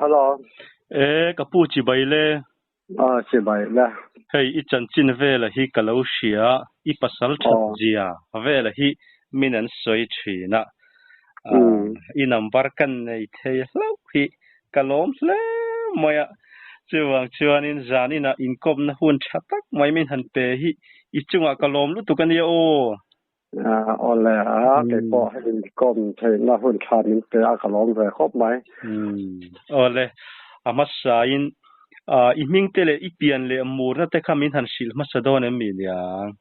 Hello. E ka pu chibai le. A chibai le. Hei i chanchin vela hi ka lo hria i pasal that zia vela hi min an sawi thin a. I number kan nei thei hlauh hi ka lawm hle mai a. Chuvang chuanin zaninah inkawpna hun tha tak mai min han pe hi i chungah ka lawm lutuk a nia aw. Awle a, kei pawh hei inkawm theihna hun tha min pe a, ka lawm ve khawp mai. Awle, a hmasain i hming te leh i pian leh murna te kha min han hrilh hmasa dawn em mi niang?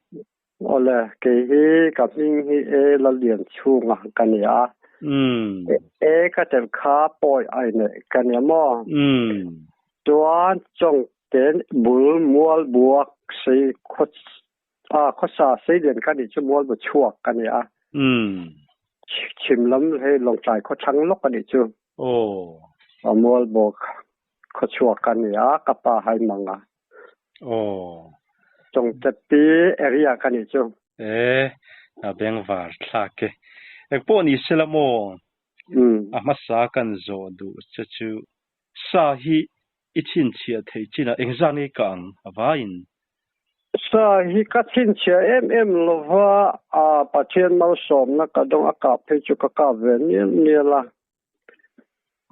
Awle, kei hi ka hming hi E Lalianchhunga ka ni a. E ka telh kha pawi ai neih ka nia maw? Chuan Chawngten bul mual buak sei khaw A khawsa seilian ka nih chu mualbu chhuak ka ni a. Chhim lam hei Lawngtlai khawthlang lawk a nih chu. Aw. A mualbu khawchhuak ka ni a, ka pa hai mang a. Aw. Chawngtepi area ka nih chu. E, a bengvar thlak e. Engpawh ni sela maw? A hmasa kan zawh duh che chu sa hi I chhinchhiah theih chinah engzah nge ka ang a vaiin? Sa hi ka chhinchhiah em em lova, a Pathian malsawmna ka dawng a kap phei chu ka kap ve nial nial a.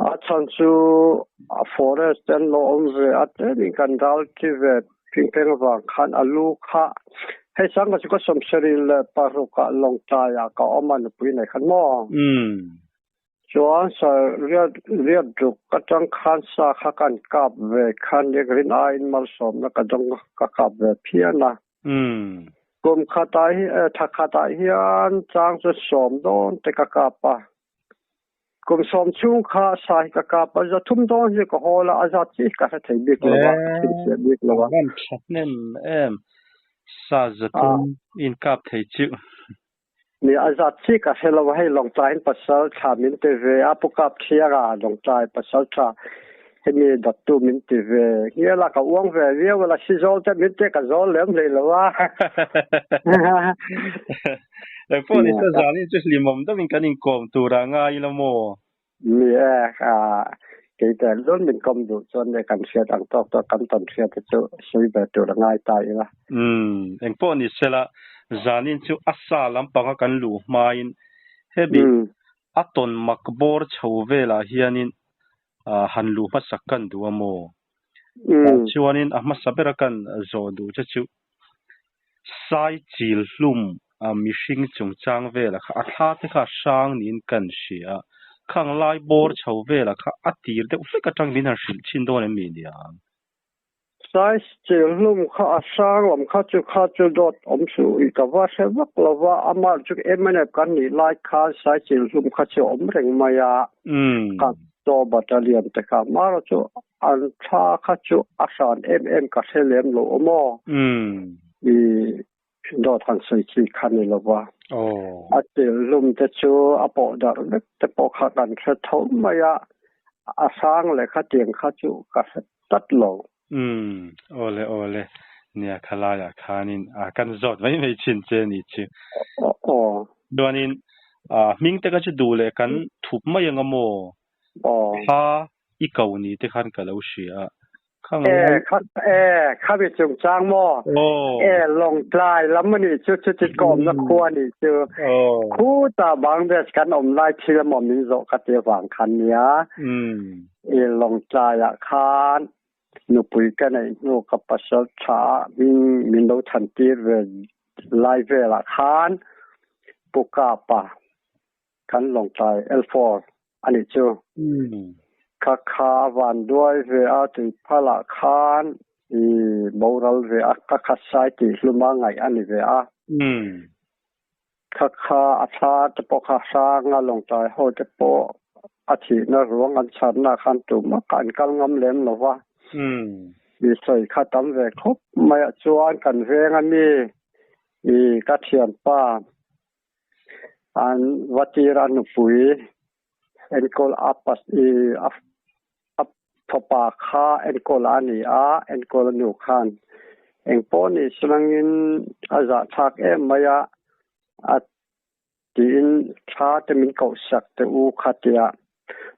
A chhan chu a forest te an lo awm ve a, tlemin kan ral ti ve pingpeng avang khan a lu kha hei sangha chu ka 76 ah Lawngtlai ah ka awm a nupui nei khan maw? Chuan sa riat riat ruk atang khan sa kha kan kap ve khan nek rin aiin malsawmna ka dawng ka kap ve phian a. Kum khatah hi thla khatah hian chang chu sawm dawn te ka kap a. Kum sawm chhung kha sa hi ka kap a, 300 dawn hi ka hawl a, a zat chi ka hre thei bik lo a, ka chhinchhiah bik lo a. A van tha hnem em, sa 300 in kap thei chu. Ni a zat chi ka hre lo hei Lawngtlai in pasal tha min ti ve a Pu Kap Thiara Lawngtlai pasal tha hemi dawttu min ti ve ngial a ka uang ve viau a la si zawl te min ti ka zawl lem hlei lo a. Engpawh ni se zan in chu hlimawm deuhin kan inkawm tur ah ngai ila maw? Ni e, kei te lun min kawm duh chuan ne kan hriat ang tawk tawk kan tawn hriat te chu sawi ve tur a ngai ta ila. Umm, engpawh ni sela, zanin chu a sa lampanga kan luh hmain hemi a tawn mak bawr chho velah hianin han luh hmasak kan duh a maw? Chuanin a hmasa bera kan zawh duh che chu Sai chil hlum mihring chungchang vela kha a thla te kha hrang niin kan hria a, khang lai bawr chho vela kha a tir deuh hlek atang min han hrilh thin dawn em mi niang? Sai chil hlum kha a hrang lam kha chu kha chu dawt awm suh i ka va hre vak lo va, amah chu mnf kan nih lai khan sai chil hlum kha chu a awm reng mai a, ka chaw battalion te kha amaherawhchu chu An thla kha chu a hran em em ka hre lem lo awm aw. I dawt han sawi chi kha ni lo va. A til hlum te chu a pawh darh vek te pawh kha kan hre tho mai a, a hrang leh khatiang kha chu ka hre tlat lo. Umm, awle awle, nia khalaiah khanin kan zawt mai mai thin che ni chu. Aw. Chuanin hming te kha chu duh leh kan thup mai anga maw? Aw. Thla i ko ni te khan ka lo hria a. Khang E, kha, e, khami chungchang maw? Aw. E, Lawngtlai lam a nih chu, chuti ka awmna khua a nih chu. Aw. Khuta Bangladesh kan awm lai thil emaw min zawh ka ti avang khan nia. E, Lawngtlaiah khan nupui ka neih hnu ka pasal tha ah hming min lo than tir ve lai velah khan Pu Kapa kan Lawngtlai L4 a nih chu. Kha kha a van duai ve a tuiphalah khan i boral ve a, kha kha sai tih hluma ngaih a ni ve a. Kha kha a thla te pawh kha hranga Lawngtlai ho te pawh a thihna ruang an chharna khan tumah kha an kal ngam lem lo va. I sawi kha tam ve khawp mai ah chuan kan veng a mi i ka thianpa An va tir a nupui enkawl a pas i a fapa kha enkawl a ni a, enkawl a nu khan engpawh ni silangin a zahthlak em mai a, a tiin thla te min kohsak teh u kha tia.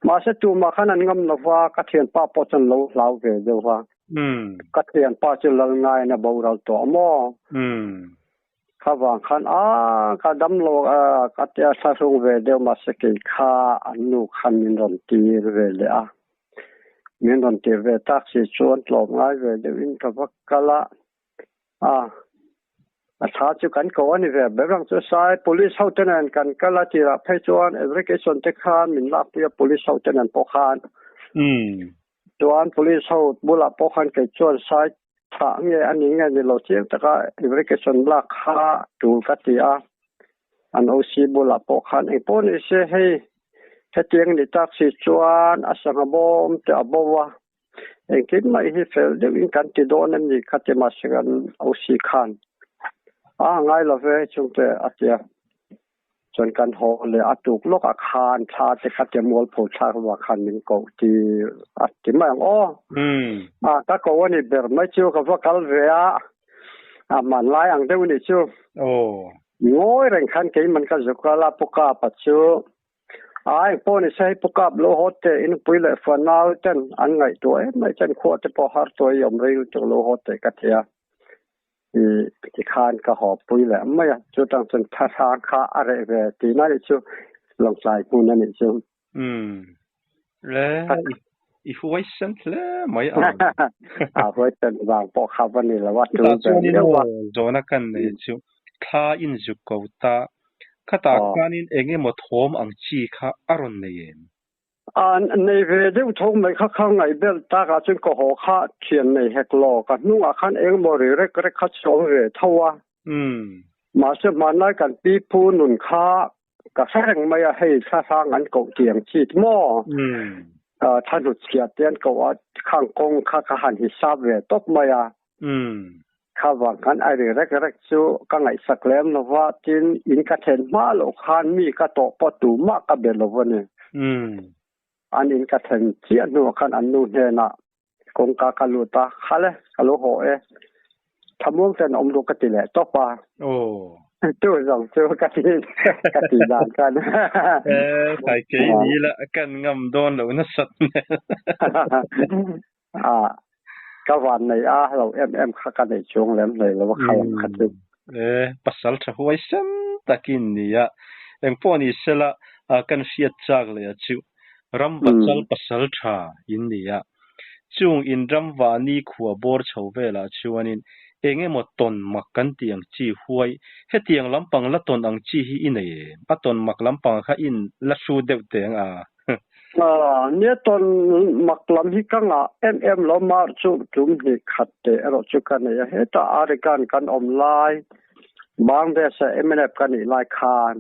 Mahse tumah khan an ngam lova, ka thianpa pawh chuan lo hlau ve deuh va. Ka thianpa chu lal ngaiin a boral tawh a maw? Kha vang khan a ka dam lo a ka tia thlahrung ve deuh mahse kei kha an nu khan min rawn tir ve leh a. Min rawn tir ve tak si chuan tlawm ngai ve deuhin ka va kal a. A a tha chu kan ko a ni ve ber ang chu sai police ho te nen kan kal a tirah phei chuan education te khan min lakpui a police ho te nen pawh khan. Chuan police ho bulah pawh khan kei chuan sai thah nge a ni nge ni lo chiang taka education lak kha tul ka ti a. An OC bulah pawh khan engpawh ni se hei hetiang ni tak si chuan a sangha bawm te a bo a. Engtin mai hi fel deuhin kan ti dawn em ni kha ti mahse kan OC khan a ngai lo ve chungte a tia. Chuan kan haw leh a tuk lawkah khan thla te kha tia mualpho thlak ruah khan min koh ti a ti mai ang aw. A ka ko a ni ber mai chu ka va kal ve a, a hmanlai ang deuh a nih chu. Ngawi reng khan keiman ka zuk a la Pu Kapa chu A engpawh ni se hei pu kap lo haw teh in pui leh fanau ten an ngaihtuah em mai chuan khua te pawh har tuai i awm rei lutuk lo haw teh ka ti a, i tikhan ka haw pui leh mai a, chutang chuan thlahrang kha a reh ve tihna nih chu lawngtlai hmun a nih chu. Umm le i huaisen hle mai ang. A huaisen vang pawh kha va ni lo a, tul ber deuh a. Zawhna kan nei chu thla in zuk ko ta Khatah khanin eng emaw thawm ang chi kha a rawn nei em? A nei ve deuh tho mai kha kha ngaih belh takah chuan ka haw kha thian nei hek lo. Ka hnungah khan eng emaw ri rek rek kha chu awm ve tho a. Mahse hmanlai kan pi pu nun kha ka hre reng mai a, hei thlahrang an koh tiang chi maw? Thla hnutchhiah te an koh a, khang kawng kha ka han hisap ve tawp mai a. Kha vang khan a ri rek rek chu ka ngaihsak lem lo va, tin in ka thlen hma loh khan mi ka tawh pawh tumah ka be lo a ni. An in ka thlen chiah hnuah khan an nu hnenah kawngka ka lut a, Khale, ka lo haw e, thlamuang ten awm ru ka ti leh tawp a. Tu zawng chu ka ti ka ti dan khan. E, kai kei ni la kan ngam dawn lo nasat hmel. A ka van nei a lo em em kha ka nei chuang lem hlei lo a kha lam kha chu. E, pasal tha huai sem takin nia. Engpawh ni sela kan hriat chak leh a chu ram vachal pasal tha in nia. Chung in ram vahni khua bawr chho velah chuanin eng emaw tawn mak kan tih ang chi huai hetiang lampang la tawn ang chi hi i nei em? A tawn mak lampang kha in la hru deuh teng a. Nia tawn mak lam hi ka ngah em em lo mar chu tum hnih khat teh erawh chu ka nei a, hetah Arikan kan awm lai Bangladesh ah MNF ka nih lai khan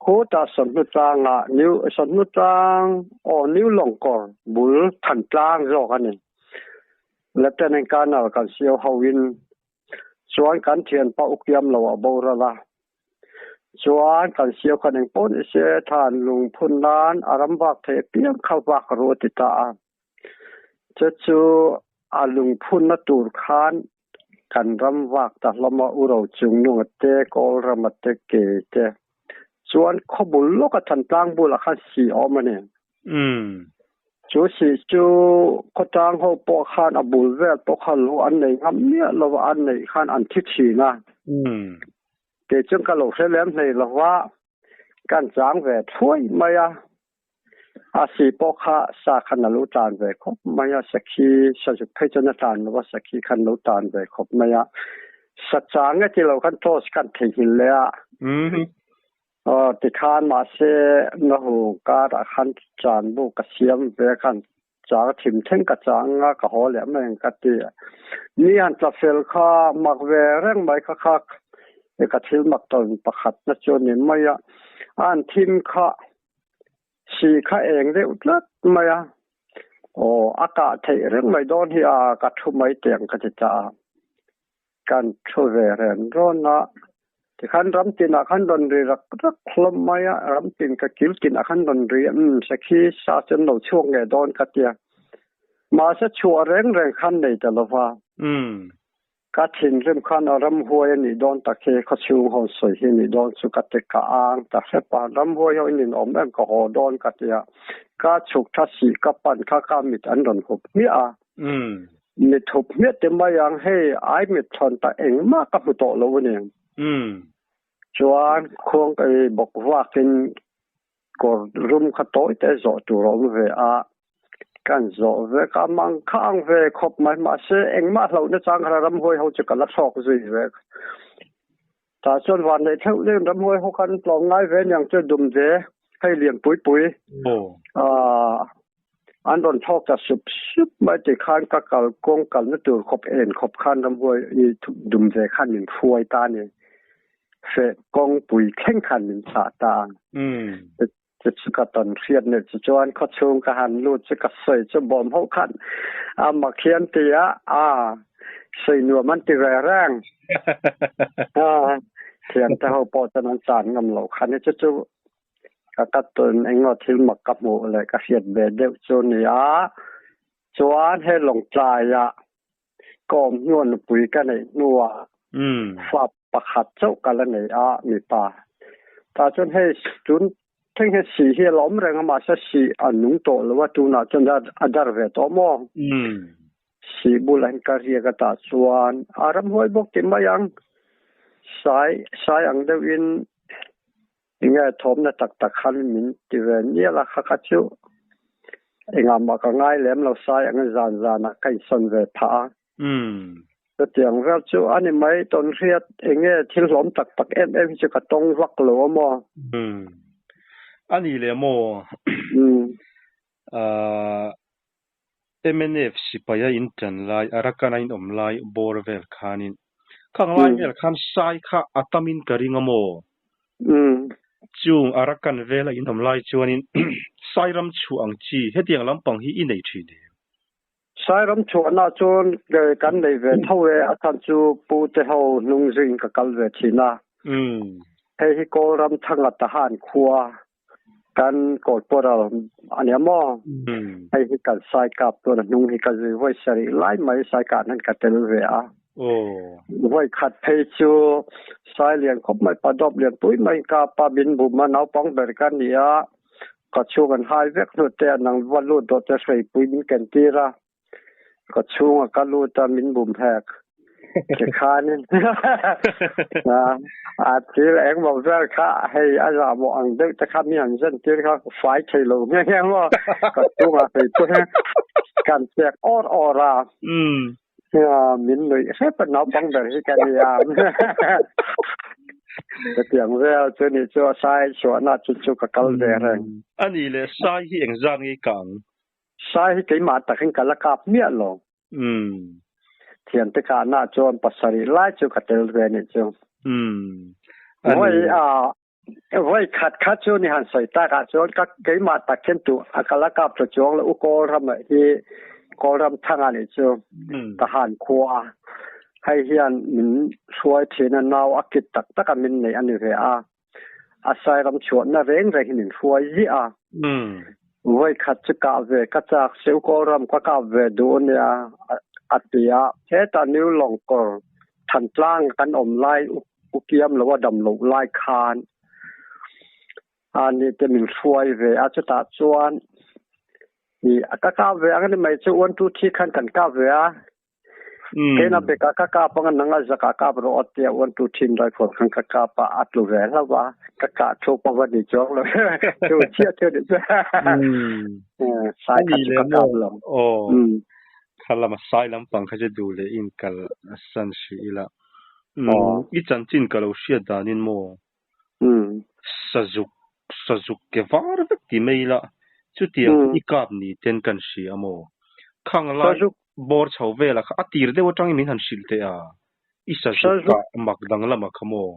khutah Sawmhnu tlangah New Sawmhnu tlang aw New Lawngkawr bul Thantlang zawk a ni. Lieutenant Colonel kan siau ho in Chuan kan thianpa ukiam lo a boral a. Chuan kan siau khan engpawh ni se than lungphun nan a ram vak thei apiang kha vak ru a ti ta a. Chu chu a lungphunna tur khan kan ram vak ta hlawm a, Uro Chungnunga te, Kawlrama te, Kei te. Chuan khawbul lawka Thantlang bulah khan si a awm a ni. Chu si chu khawtlang ho pawh khan a bul vel pawh kha lo an nei ngam miah lo a, an neih khan an thi thin a. Kei chuan ka lo hre lem hlei lo va, kan chang ve thuai mai a. A si pawh kha sa khan a lo tan ve khawp mai a, sakhi sazuk phei chuan a tan lo a, sakhi khan lo tan ve khawp mai a. Sa chang e ti lo khan torch kan theihnghilh leh a. Aw tikhan mahse na hu karah khan chan bu ka siam ve khan chang thim thleng ka chang a ka haw leh mai ang ka ti. Ni han tla fel kha mak ve reng mai kha kha ka thil mak tawn pakhat na chu a ni mai a. A han thim kha si kha eng deuh tlat mai a. Aw a kah theih reng mai dawn hi a ka thu mai teh ang ka ti ta a. Kan thu ve ren rawn a, tikhan ram tinah khan rawn ri rak rak hlawm mai a, ram tin ka kil tinah khan rawn ri a, umm sakhi sa chu an lo chhuak ngei dawn ka tia. Mahse chhuah reng reng khan nei ta lo va. Ka thinrim khan a ramhuai a nih dawn tak hi khawchhung ho sawi hi a nih dawn chu ka ti ka ang ta hrep a, ramhuai ho in inawm em ka haw dawn ka ti a, ka chhuk tha sih ka pan kha ka mit an rawn hup hmiah a, mit hup hmiah te mai ang hei ai mit thawn ta engmah ka hmu tawh lo a ni. Chuan khuang bawk vakin Kawr rum kha tawi te zawh tur a awm ve a, kan zawh ve ka mang kha ang ve khawp mai mahse engmah hlauhna chang kha ramhuai ho chu ka la thlawk zui ve. Tah chuan van neih theuh deuhin ramhuai ho khan tlawm ngai ve aniang chu dum ve hei lian pui pui an rawn thlawk ta sup sup mai tikhan ka kal kawng kalna tur khawp en khawp khan ramhuai dum ve khan min hruai ta a ni. Feh kawngpui thleng khan min chah ta a. Chu chu ka tawn hriat nih chu chuan khawchhung ka han lut chu ka sawi chu bawm ho khan a mak hi an ti a, a sawi nuam an ti ve reng. Thian te ho pawh chuan an chan ngam loh khan hi chu chu ka ka tawn engemaw thil mak ka hmuh leh ka hriat ve deuh chu ni a. Chuan he Lawngtlaiah ka awm hnuah nupui ka neih hnuah fa pakhat chauh ka la nei a mipa. Tah chuan hei tun thleng hian sih hi a la awm reng a mahse sih a nung tawh lo a tunah chuan a dar ve tawh maw? Sih bulah hian ka riak a tah chuan a ramhuai bawk tih mai ang sai sai ang deuhin Enge thawmna tak tak khan min ti ve nial a, kha kha chu engah mah ka ngai lem lo sai ang zan zanah ka insawn ve phah a. Chutiang vel chu a ni mai tawn hriat enge thil hlawm tak tak em em hi chu ka tawng vak lo a maw? A ni leh maw? Mnf sipaia in tan lai, Arakan a in awm lai bawr vel khanin khang lai vel khan sai kha a tamin ka ring a maw? Chung Arakan vela in awm lai chuanin sai ram chhuah ang chi hetiang lampang hi i nei thin em? Sai ram chhuahna chuan kan nei ve tho e, a chhan chu Pu te ho hnung zuiin ka kal ve thin a. Hei hi Kawlram Thanga Tahan khua Kan corporal a nia maw? Hei hi kan sai kap chuan a hnung hi ka zui vawi sarih lai mai sai kah nan ka tel ve a. Vawi khat phei chu sai lian khawp mai padawp lian pui mai ka pa bin bum a naupang ber ka ni a, ka chhung an hai vek hnu te a nang va lut dawh te hreipui min ken tir a. Ka chhunga ka lut a min bum hek. Tikhanin a thil engmaw vel kha hei a zahmawh ang deuh te kha mi han zen tir kha fai thei lo nghe nghe maw. Ka chhunga hei chu he kan pek awr awr a. Min nuih hrep a naupang ber hi ka nia. Chutiang vel chu nih chu a sai chhuahna chu chu ka kal ve reng. Ani leh sai hi engzat nge i kang? Sai hi keimah takin ka la kap miah lo. Thiante kahna chuan pasarih lai chu ka tel ve nih chu. Voi a voi khat khat chu ni han sawi takah chuan ka keimah tak hian tu a ka la kap ta chuang lo u Kawlram hi Kawlram thanga nih chu Tahan khua hei hian min hruai thin a nau a kit tak taka min neih a ni ve a. A sairam chhuahna reng reng hi min hruai ziah a. Vawi khat chu kah ve ka chak seu Kawlram ka kap ve duh a nia a ti a. Hetah New Lawngkawr Thantlang kan awm lai ukiam lo a dam loh lai khan a ni te min hruai ve a chutah chuan ka kap ve ang a ni mai chu one two three khan kan kap ve a. Kena beka ka kap anga nanga zaka kap ro atia 1 2 thin rifle khan ka kap a atlu ve hlauh a ka kah thu pawh va ni chuang lo chu chiah chu ni chu sai kha chu ka kap lo aw kha lama sai lampang kha chu duh leh in kal san hrih ila i chanchin ka lo hriat danin maw sazuk sazuk ke var vek ti mai ila chutiang i kap ni ten kan hria maw khang lai Bawr chho vela kha a tir deuh atangin min han hrilh teh a, i sazuk kah mak danglam a kha maw?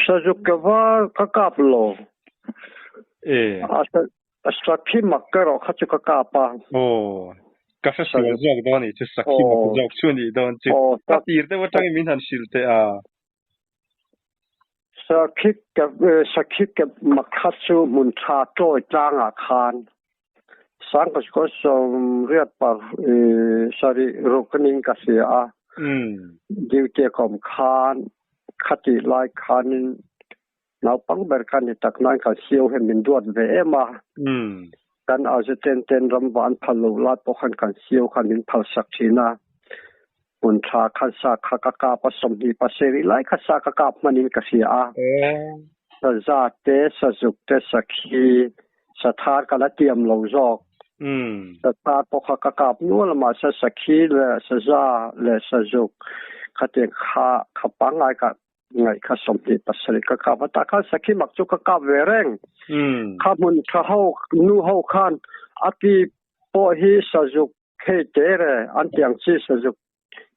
Sazuk ka var ka kap lo. E. A sakhi mak erawh kha chu ka kap a. Aw, ka hre sual zawk dawn a nih chu, sakhi mak zawk chu a nih dawn chu. A tir deuh atangin min han hrilh teh a. Sakhi ke mak kha chu hmun tha tawi tlangah khan sangkhaw sawmriat par sarih ruk anin ka hria a. Duty ka awm khan khatih lai khanin naupang ber kha ni tak nain kan sio hian min duat ve em a. Kan Azuten ten ram va an phal loh lai pawh khan kan sio khan min phal sak thin a. Hmun tha khan sa kha ka kap a, 27 lai kha sa ka kap hmanin ka hria a. Saza te, sazuk te, sakhi, sathar ka la tiam lo zawk. Sathar pawh kha ka kap nual a, mahse sakhi leh saza leh sazuk khatiang kha kha pangngai ka ngaih kha 27 ka kap a. Tah khan sakhi mak chu ka kap ve reng. Kha hmun tha ho nu ho khan a ti pawh hi sazuk Hei tere an ti ang chi sazuk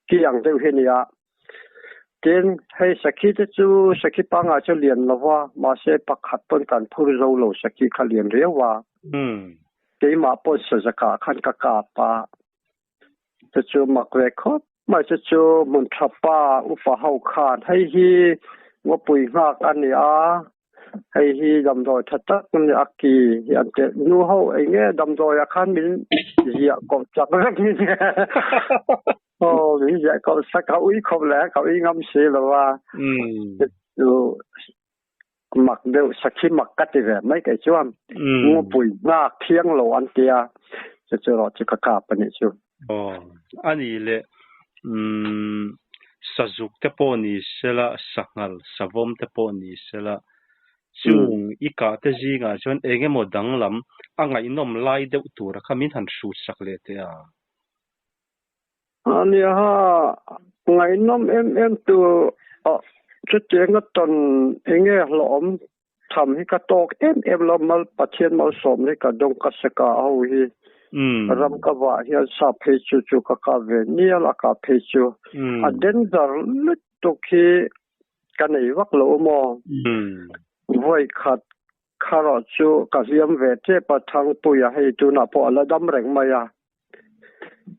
ki ang deuh hi nia. Tin, hei sakhi te chu sakhi pangngai chu lian lo va, mahse pakhat pawn kan phur zo lo sakhi kha lian riau a. Keimah pawn sazakah khan ka kap a, chu chu mak ve khawp mai chu chu hmun tha pa upa ho khan hei hi ngawpui nghak a ni a, Hei hi damdawi tha tak a ni a ki hi an ti. Nu ho eng nge damdawi ah khan min ziah kawh chak vek ni nia. Aw min ziah kawh sak a ui khawp leh ka ui ngam si lo a. Chu mak deuh sakhi mak ka ti ve mai kei chuan. Ngawpui nghak thiang lo an tia. Chu chu erawh chu ka kap a nih chu. Aw a ni le umm sazuk te pawh ni sela sanghal savawm te pawh ni sela chung i kah te zingah chuan eng emaw danglam a ngaihnawm lai deuh tura kha min han hrut sak leh teh a. A nia ha ngaihnawm em em tur chutianga tawn eng nge hlawhawm Tham hi ka tawk em em lo, mal Pathian malsawm hi ka dawng ka seka ho hi ram ka vah hian sa phei chu chu ka kap ve nial a kap phei chu a danger lutuk hi ka nei vak lo maw. Vawi khat kharawh chu ka hliam ve tep a Thangpuia hei tunah pawh a la dam reng mai a,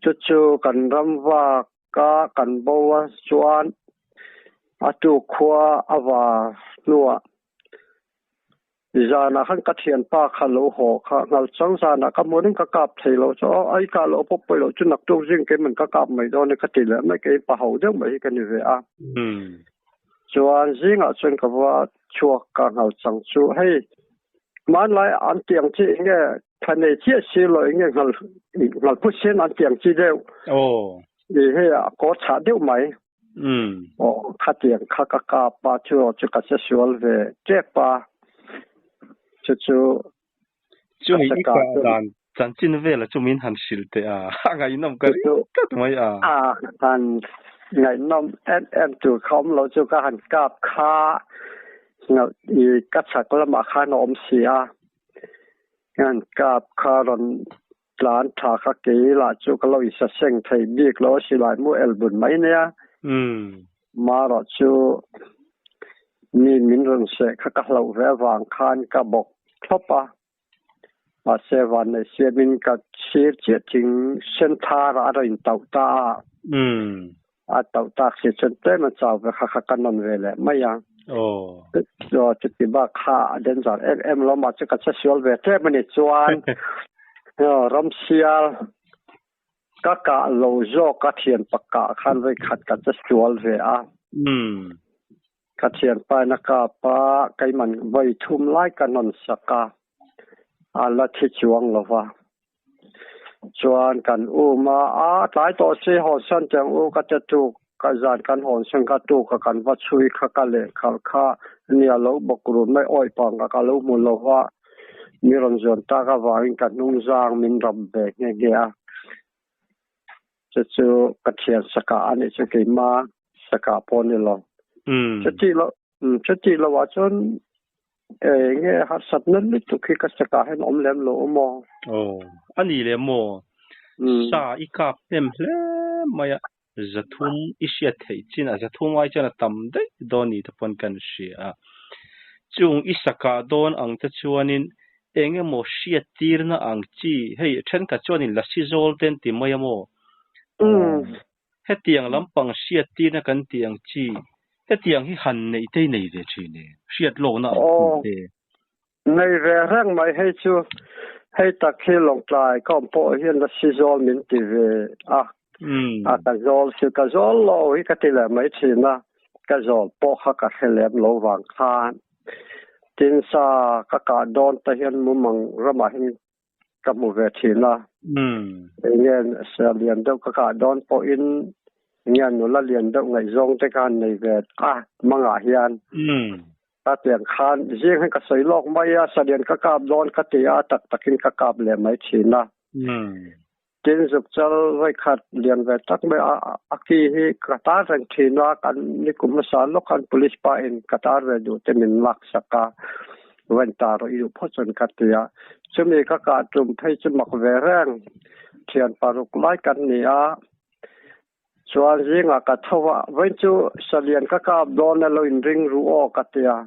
chu chu kan ram vak ka kan bo a chuan a tuk khua a va hnuah zanah khan ka thianpa kha lo haw kha nghal chang zanah ka hmuh reng ka kap thei lo chu aw ai kah loh pawh pawi loh chu naktuk zing keiman ka kap mai dawn e ka ti leh mai kei pa ho deuh mai hi ka ni ve a chuan zingah chuan ka va chhuak ka nghal chang chu hei hmanlai an tiang chi enge Thla nei chiah si lo enge nghal nghal phut sen an tiang chi deuh. Aw. I hei a kawr chhah deuh mai. Aw khatiang kha ka kap a chu chu ka che sual ve tep a. Chu chu Chu i ka dan chanchin vela chu min han hrilh teh a. A ngaihnawm ka ring tlat mai a. A han ngaihnawm em em tur kha awm lo chu ka han kap kha i ka chhak lamah khan a awm si a. Hian kap kha rawn tlan tha kha kei lah chu ka lo isa seng thei bik lo a silai mu el bun mai nia. Marawh chu mi min rawn seh kha ka hlauh ve avang khan ka bawk thlawp a. Mahse vanneih siamin ka sir chiah thing sen thar ah a rawn intauh ta a. A tauh tak si chuan tlem a chau ve kha kha ka nawn ve leh mai a. Aw chuti bak kha a danger em em lo mah chu ka che sual ve tlem a ni chuan ram sial ka kah lo zawk a thian pakah khan vawi khat ka che sual ve a. Ka thianpa in a kap a, keiman vawi thum lai ka nawn sak a, a la thi chuang lo va. Chuan kan um a, a tlai tawh si hawnsan tiang u ka ti tuk, ka zan kan hawnsan ka tuk a kan va chhui kha ka lehkhalh kha nia lo bawk run mai awih pang ka ka lo hmu lo va, mi rawn zuan tak avangin ka hnung zang min rap ve nghe nghe a. Chu chu ka thian sakah a nih chu keima sakah pawh a ni lo. Chuti lo chuti lo ah chuan eng nge harsatna lutuk hi ka sakah hian awm lem lo awm aw. Aw a ni leh maw? Sa i kap hnem hle mai a, 300 i hriat theih chin a, 300 ai chuan a tam daih dawn ni te pawn kan hria a. Chung i sakah dawn ang te chuanin Eng emaw hriat tirna ang chi, hei thenkhat chuanin lasi zawl te an ti mai a maw? Hetiang lampang hriat tirna kan tih ang chi, hetiang hi han neih te hi nei ve thin e, hriat lawkna ang chi te. Nei ve reng mai hei chu, hei tak hi Lawngtlai ka awm pawh hian lasi zawl min ti ve a. A ka zawl si ka zawl lo hi ka ti leh mai thin a, ka zawl pawh kha ka hre lem lo vang khan tin sa ka kah dawn te hian mumang ramah hian ka hmu ve thin a. Enge sa lian deuh ka kah dawn pawhin enge nula lian deuh ngaihzawng te khan nei ve a mangah hian. Ka tiang khan zing hian ka sawi lawk mai a, sa lian ka kap dawn ka ti a, tak takin ka kap leh mai thin a. Tin zuk chal vawikhat lian ve tak mai a, a ki hi ka tar reng thin a, kan nikum hmasa lawk khan police pa in ka tar ve duh te min lak sak a, vain tar rawh i duh phawt chuan ka ti a. Chumi ka kah tum phei chu mak ve reng, thian paruk lai kan ni a, Chuan zingah ka tho a, vawiin chu salian ka kap dawn a lo inring ru aw ka ti a.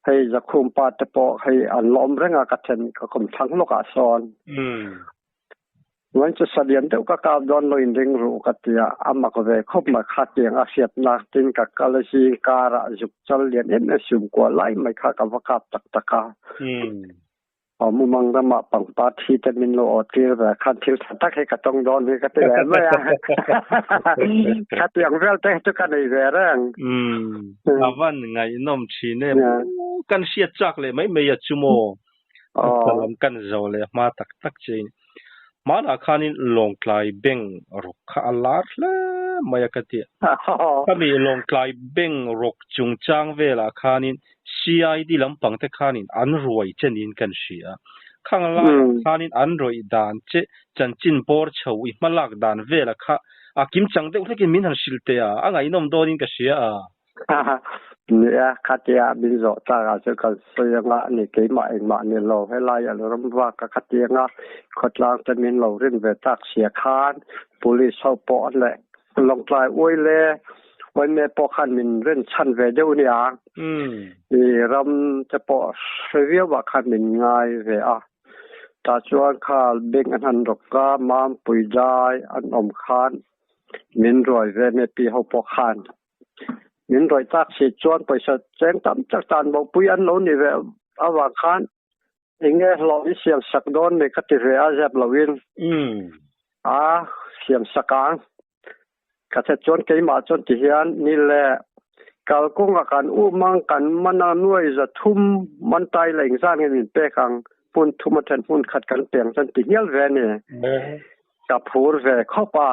Hei Zakhum pa te pawh hei an la awm reng a ka then ka kawm thlang lawkah sawn. Vawiin chu salian deuh ka kap dawn lo inring ru ka ti a, a mak ve khawp mai kha tiang a hriatna tin ka kal a zing karah zuk chal lian em em sum kuah lai mai kha ka va kap tak tak a. Aw mumang ramah pangpar thi te min lo aw tir ve khan thil tha tak hi ka tawng dawn hi ka ti ve mai a. Khatiang vel te chu ka nei ve reng. Umm avan ngaihnawm thin em. Kan hriat chak leh mai mai a chu maw. Ka lam kan zo leh hma tak tak che in. Hmanah khanin Lawngtlai Bank rawk kha a lar hle mai a ka ti a. Khami Lawngtlai Bank rawk chungchang velah khanin CID lampang te khanin an ruai che niin kan hria a. Khang laiah khanin an rawih dan che chanchin bawr chho i hmalak dan vela kha a kimchang deuh hlekin min han hrilh teh a, a ngaihnawm dawnin ka hria a. Nia, khatia min zawh tlak ah chuan kan sawi anga ni keimah engmah ni lo, helai a lo ram vak a khatia anga khawtlang te min lo rin ve tak sia khan police ho pawh an leh Lawngtlai uai le uaime pawh khan min rin chhan ve deuh nia. I ram te pawh hre viau ah khan min ngai ve a. Tah chuan kha bank an han rawk a, Mampui dai an awm khan min ruai ve me pi ho pawh khan min rawih tak si chuan pawisa cheng tam tak tan bopui an lo ni ve avang khan enge hlawh i siam sak dawn ni ka ti ve a zep loin a siam sak ang ka che chuan keimah chuan ti hian ni le kalkawngah kan um ang kan man a nuai za thum man tai la engzat nge min pek ang hmun thum a then hmun khat kan peng chuan ti hial ve a ni. Ka phur ve khawp a,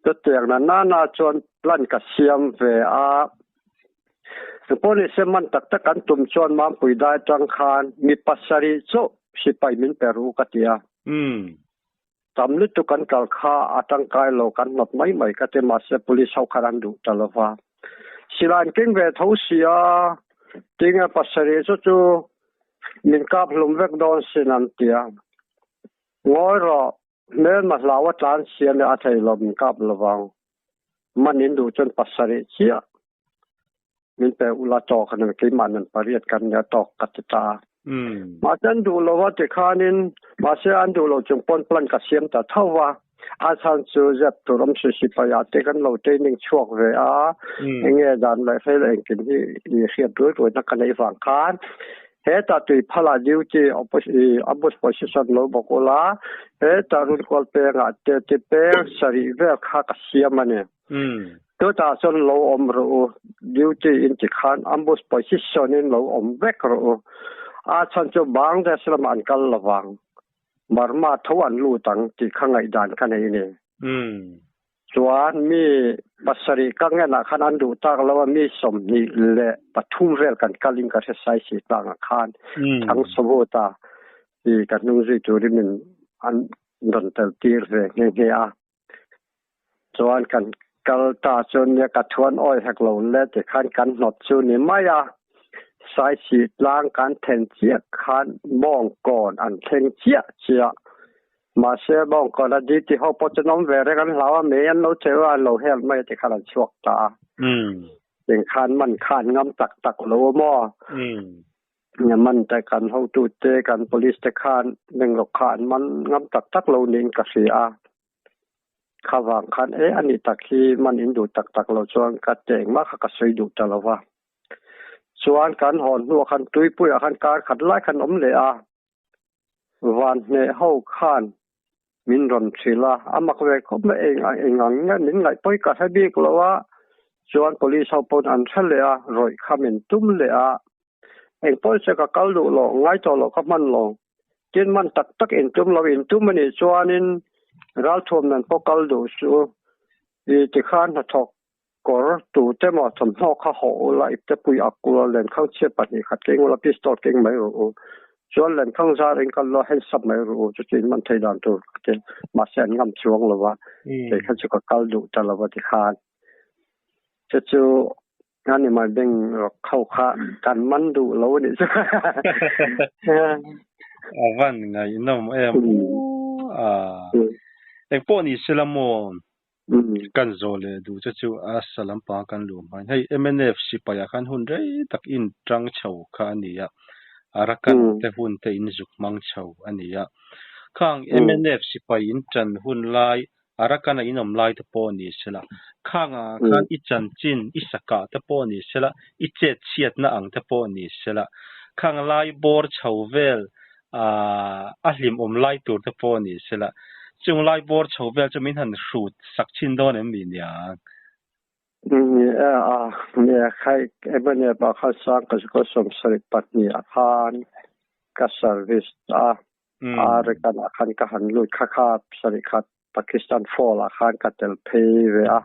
chutiang na nana chuan plan ka siam ve a. Police man tak tak an tum chuan Mampui dai atang khan mi pasarih chauh sipai min pe ru ka ti a. Tam lutuk an kal kha a tangkai lo kan hnawt mai mai ka ti mahse police ho khan an duh ta lo va. Silai an keng ve tho si a, tinge pasarih chu chu min kap hlum vek dawn sin an ti a. Ngawi rawh, hmelma hlau a tlan siam e a thei lo min kap lovang. Man in duh chuan pasarih chiah min pe ula tawk a ni keimah nan pariat kan nia tawk ka ti ta a. Mahse an duh lo a tikhanin mahse an duh lo chung pawn plan ka siam ta tho va. A chhan chu zep tur awm si sipai ah te kan lo training chhuak ve a, enge dan leh hrel engkim hi i hriat ruai ruai na ka neih vang khan Hetah tuiphala duty ambush position lo bawk ula, hetah runkual pengah te ti peng sarih vel kha ka siam a ni. Chutah chuan lo awm rawh u, duty in ti khan ambush position in lo awm vek rawh u. A chhan chu Bangladesh lamah an kal lovang, Burma tho an lut ang tih kha ngaihdan ka nei a ni. Chuan mi pasarih ka ngenah khan an duh tak lo a, mi 23 vel kan kalin ka hre sai si tlangah khan thang sawmhuta i ka hnung zui turin min an rawn tel tir ve nghe nghe a. Chuan kan kal ta chuan nia ka thuan awi hek lo le ti khan kan hnawt chu ni mai a, Saisih tlang kan then chiah khan mawngkawn an thleng chiah chiah. Mahse bawngkawn a duty ho pawh chu an awm ve reng an hlau a, mei an lo cheu a, an lo help mai a ti khan an chhuak ta a. Engkhan man kha an ngam tak tak lo a maw? Man te kan hotute kan police te khan Bengalore kha an man ngam tak tak lo niin ka hria a. Kha vang khan e a nih tak hi man in duh tak tak lo chuan ka ti engmah kha ka sawi duh ta lo va. Chuan kan hawn hnuah khan tuipuiah khan kar khat lai khan awm leh a. Van hneh ho khan. Min rawn hrilh a, a mak ve khawp mai, eng eng ang nge min ngaih pawi ka hre bik lo a, chuan police ho pawn an hre leh a, rawih kha min tum leh a, eng pawn se ka kal duh lo, ngai tawh lo ka hman lo, tin man tak tak in tum lo, in tum a nih chuanin ralthuam nan pawh kal duh suh u, i tikhan hnathawk kawr tute maw thawmhnaw kha hawh ula ipte pui ak ula lenkhang chhiat pahnih khat keng ula pistol keng mai rawh u chuan lenkhang zar in kal ula hands up mai rawh u chuti in man thei dan tur ka ti mahse an ngam chuang lo va kei kha chu ka kal duh ta lo va tikhan chu chu a ni mai beng rawk ho kha kan man duh lo a nih chu A van ngaihnawm em a engpawh ni sela maw Kan zawh leh duh che chu a sa lampang kan luh hmain hei mnf sipai ah khan hun rei tak in tang chho kha a ni a, Arakan te hun te in zuk hmang chho a ni a. Khang mnf sipai in tan hun lai Arakan a in awm lai te pawh ni sela, khang ah khan i chanchin i sakah te pawh ni sela, i chet chhiatna ang te pawh ni sela, khang lai bawr chho vel a hlimawm lai tur te pawh ni sela, chung lai bawr chho vel chu min han hrut sak chhin dawn em mi nia? Ni e a, ni e khai emaw pa kha sang ka ka 72 a khan ka service a, a rekan a khan ka han lut kha kha sarih khat Pakistan fall ah khan ka tel phei ve a,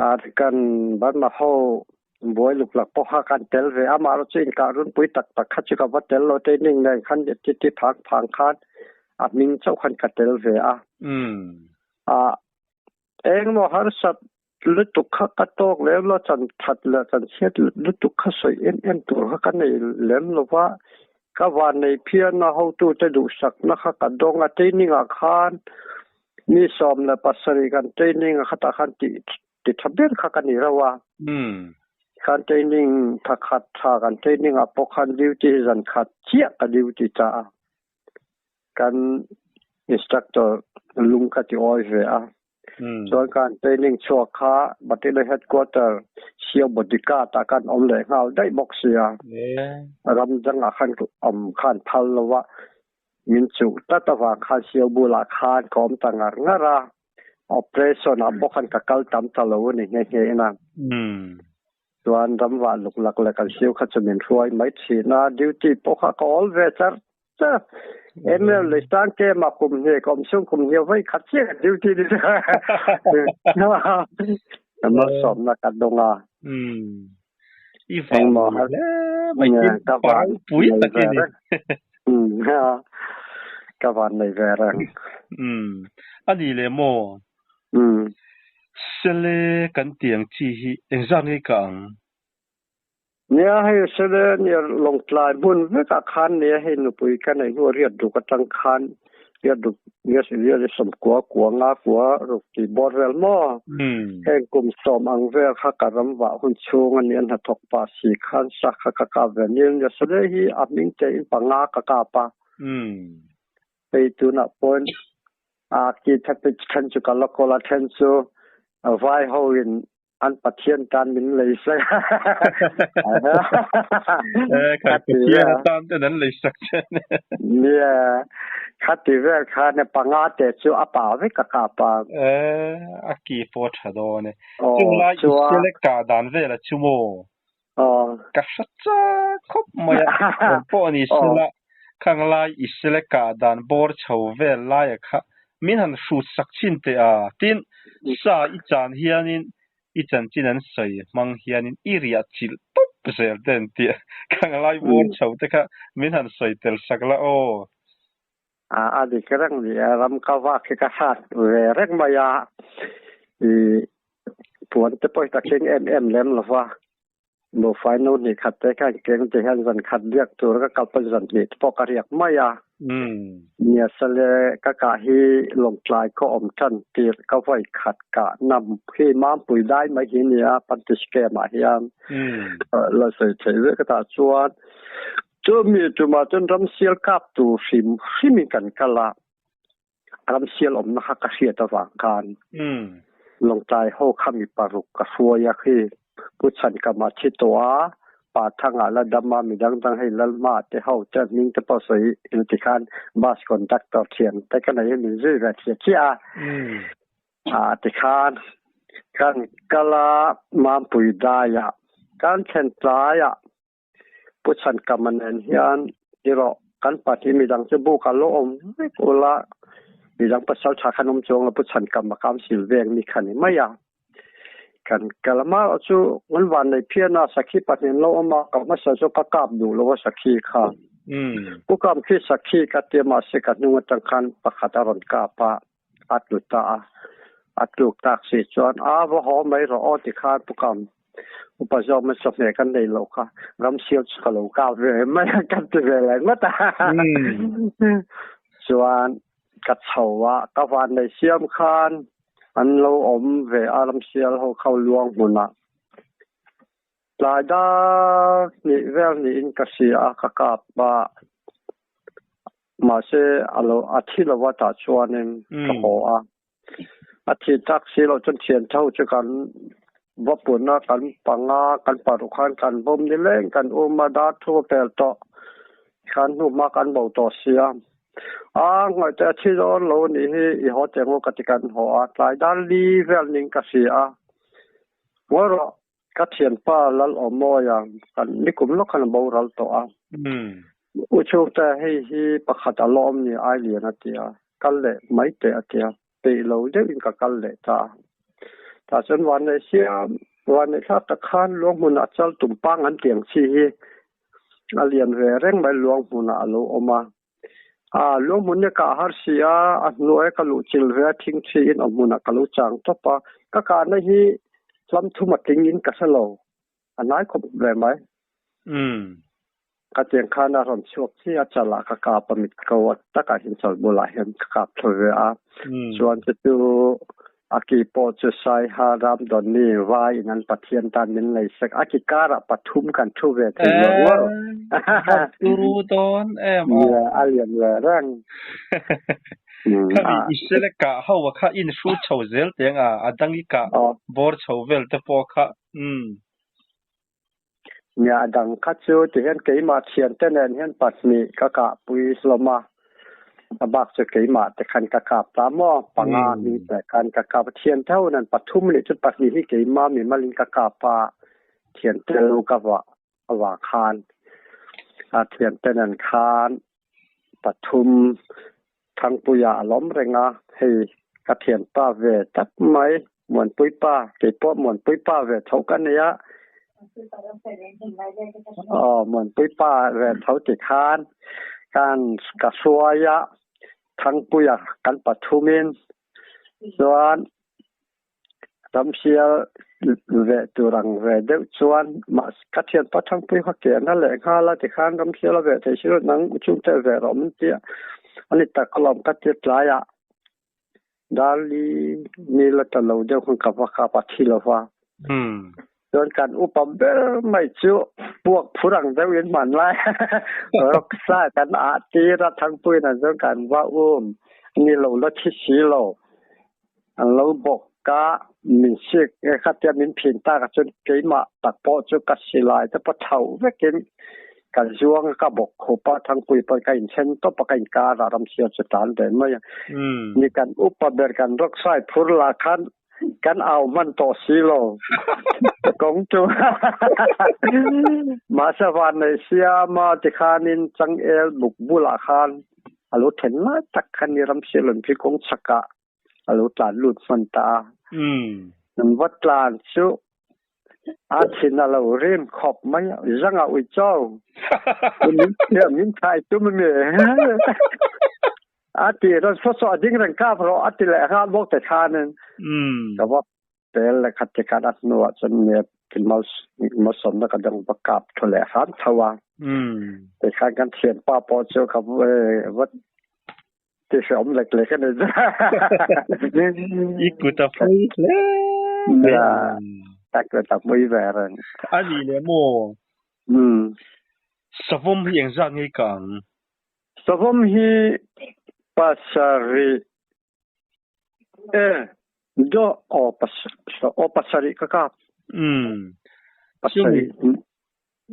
a kan Burma ho buai luk lak pawh kha kan tel ve a, amaherawh chu inkah runpui tak tak kha chu ka va tel lo training nen khan ti ti phang phang khan a hming chauh khan ka tel ve a. A engmaw harsat lutuk kha ka tawk lem lo, chan that leh chan chhiat lutuk kha sawi em em tur kha ka nei lem lo va, ka van nei phian a hotute duhsakna kha ka dawng a, training ah khan mi 17 kan training a khatah khan tih ti tha ber kha ka ni reuh a, khan training tha khat tha kan training ah pawh khan duty hi zan khat chiah ka duty ta a. Kan instructor lung ka ti awi ve a. Chuan kan training chhuak kha Battalion Headquarter Sio Bodyguard ah khan awm leh nghal daih bawk sia. Ram dangah khan awm khan phal lo a, min chuh tlat avang khan Sio bulah khan ka awm ta ngar ngar a. Operation ah pawh khan ka kal tam ta lo a ni nghe nghe in a. Chuan ram vah luk lak leh kan Sio kha chu min hruai mai thin a, duty pawh kha ka awl ve char char. Emel leh sang ke ma kum hne ka awm chhung kum hne vawi khat chiah ka duty ni ka malsawmna ka dawng a. I van hle mai tin pa ropui tak i ni. Ka van nei ve reng. A ni le maw? Sele kan tiang chi hi engzat nge ka ang? Nia hei sele nia Lawngtlai hmun vekah khan nia hei nupui ka neih hnu riat duk atang khan riat duk riat riat sawmkua kua nga kua ruk tih bawr vel maw? Heng kum sawm ang vel kha ka ram vah hun chhung a nia hnathawk pah si khan sa kha ka kap ve nia nia sele hi a hming te in panga ka kap a. Hei tunah pawn a ki thapit then chu ka la kawl a then chu vai ho in an Pathian tan min lei sak. Eh, khai Pathian atan ten an lei sak che. Nia, khati vel khan panga te chu a pa vek a ka pa. Eh, a ki pawh tha dawn e. Chung lai i select ka dan vel a chu maw? Ka hre chak khawp mai a, eng pawh ni sela khang lai i select ka dan bawr chho vel laia kha min han hrut sak chin teh a, tin sa i chan hianin i chanchin an sawi hmang hianin i riah chilh tawp zel te an ti a, khang lai bawr chho te kha min han sawi tel sak la aw. A dik reng ni e, ram ka vak hi ka hrat ve reng mai a, i puan te pawh hi ka keng em em lem lo va, nufa in no hnih khat te khan keng ti hian zan khat biak tur ka kal pawn zan hnih te pawh ka riak mai a, nia sale ka kah hi Lawngtlai khaw awm tan tir ka vawi khat kah nam hi Mampui dai mai hi nia Pantiskema ah hian la sawi theih vek a tah chuan Chumi tumah chuan ramsial kap tur hrim hrimin kan kal a, ramsial awmna kha ka hriat avang khan Lawngtlai ho kha mi paruk ka hruai a khi Pu Chhankama thi tawh a, Pa Thanga la dam a, midang dang hei Lalhma te ho te hming te pawh sawi in ti khan bus conductor thian te ka nei hi min zui ve thliah chiah a. Ah tikhan kan kal a Mampui daiah kan thlen tlaiah Pu Chhankama nen hian erawh kan pahnih midang chu buk a lo awm vek ula, midang pasal tha khan awm chuang lo Pu Chhankama kha an sil veng ni kha ni mai a. Kan kal a marawh chu kan van nei phian a, sakhi pahnih an lo awm a, ka hmasa chu ka kap duh lo a sakhi kha. Pu Kam khi sakhi ka tia mahse ka hnung atang khan pakhat a rawn kap a, a tlu ta a, a tluk tak si chuan a va haw mai rawh aw ti khan Pu Kam upa zawk mai chawhmeh kan nei loh kha ram sial chu ka lo kap ve mai a kan ti ve leh ngawt a. Chuan ka chho a, ka van nei siam khan an lo awm ve a ram sial ho kha luang hmunah tlai dar hnih vel niin ka hria a, ka kap a. Mahse a lo a thi lo a tah chuanin ka haw a. A thi tak si loh chuan thian tho chu kan va pun a, kan panga kan paruk khan kan bawm ni leng kan um a, dar thu a pel tawh khan hnu hma kan bo tawh si a. A ngaihtuah a thi dawn lo anih hi i haw teh ang u ka ti kan haw a, tlai dar li vel ning ka hria a. Ngawi rawh Ka thianpa Lalawmawia kan nikum lawk khan a boral tawh a. U chhungte hei hi pakhat a lawm ni ai lian a ti a, kal leh mai teh a ti a, peih lo deuhin ka kal leh ta a. Tah chuan vanneih siam, vanneih thlak tak khan luanghmunah chal tumpang an tiang chi hi a lian ve reng mai luanghmunah a lo awm a. A luanghmun hi ka har si a, a hnuai ka luh chilh ve a thing thi in awm hmunah ka lo chang tawp a, ka kahna hi hlam thum a tling in ka hre lo, a hnai khawp ve mai. Ka tiang khan a rawn chhuak chi a, chalah ka kap a, mit ko a takah hian chal bulah hian ka kap thla ve a, chuan chu chu A ki pawh chu Saiha Ramdawni vai in an Pathian tan min lei sek. A ki karah pathum kan thu ve thei ngawr ngawr. Eeh, turu dawn em aw. Nia, a lian ve reng. Khami i sele kah ho a kha in hru chho zel teng a, a dang i kah bawr chho vel te pawh kha umm. Nia, a dang kha chu tihian keimah thiante nen hian pahnih ka kahpui hlawm a, a bak chu keimah te khan ka kap ta maw, panga hming te khan ka kap a, thiante ho nen pathum leh chu pahnih hi keimah mimalin ka kap a, thiante lo ka vah avang khan a thiante nen khan pathum Thangpuia a lawm reng a, hei ka thianpa ve tak mai, Muanpuipa, keipawh Muanpuipa ve tho ka nei a, aw Muanpuipa ve tho ti khan kan ka hruai a, Thangpuia kan pathumin chuan Ramsial ve tur ang ve deuh chuan mahse ka thianpa Thangpui kha ke na leh nghal a tikhan Ramsial a ve thei si lo nang chhungte ve rawh min tia a ni tak alawm ka tia tlaiah Darli ni la ta lo deuh khan ka va kap a thi lo va. Chuan kan upa ber mai chu puak phur ang deuh in hman lai rawksa kan ah tir a Thangpui nan chuan kan va um ni lo la thi si lo. An lo bawk ka min sik e khatia min phin tak ah cun keimah tak pawh cu ka silai te pawh tho vekin ka zuang ka bawk khup a Thangpui pawh ka in then tawp a ka in kar ah ramsia cu tan ve mai a. Ni kan upa ber kan roksai phur lah khan kan au hman tawh si lo kong cu mahse van nei siam a tikhanin changel buk bulah khan a lo then lai tak khan ni ramsia lonphi kawng chhak ah a lo tlan lut hman ta a. An va tlan chu a thin a lo rim khawp mai a, zanga ui cho. Min thai tum mi. A ti ron so so a ding reng kap ro a ti leh nghal bawk te khanin. Ka va pel le khat te khan a hnuah chuan me malsawmna ka dang va kap thu leh hram tho a. Te khan kan thianpa pawh chu ka va Ti hreawm lek lek a ni. I kut a pui hle mai. Ya, tak le tak mui ve reng. A ni le maw? Savawm hi engzat nge i kah ang? Savawm hi pasarih e do aw pasarih ka kap. Pasarih.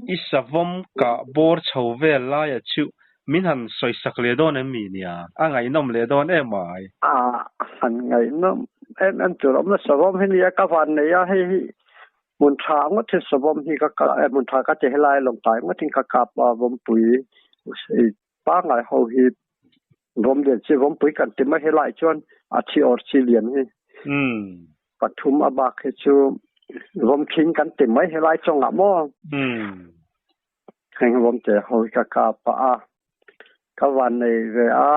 I savawm kah bawr chho vel laia chu min han sawisak leh dawn em mi nia? A ngaihnawm leh dawn em ai? A han ngaihnawm em em tur awm la savawm hi nia ka van nei a hei hi hmun tha ngawt hi savawm hi ka kah hmun tha ka ti helai lawngtlai ngawt in ka kap a vawmpui pangai ho hi vawm lian chi vawmpui kan ti mai helai chuan a thi awr chi lian hi pathum a bak hi chu vawm khing kan ti mai helai chungah maw heng vawm te ho hi ka kap a ka van nei ve a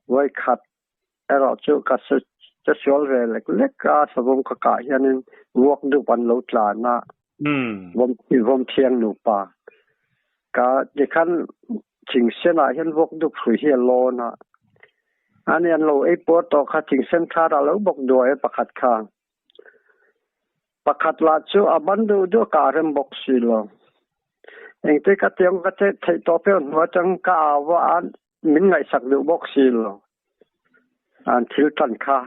voi khat erawh chu ka che sual ve lek lek a savawm ka kah hianin vuak dup an lo tlan a vawm vawm thiang nupa ka tikhan thingsen ah hian vuak dup hrui hi a lawn a ani an lo ei puar tawh kha thingsen thar a lo bawk duai a pakhat kha pakhat lah chu a ban duh duh ka rem bawk si lo engte ka tiang ka theih tawh pe hnu atang ka au a min ngaihsak duh bawk si lo an thil tan kha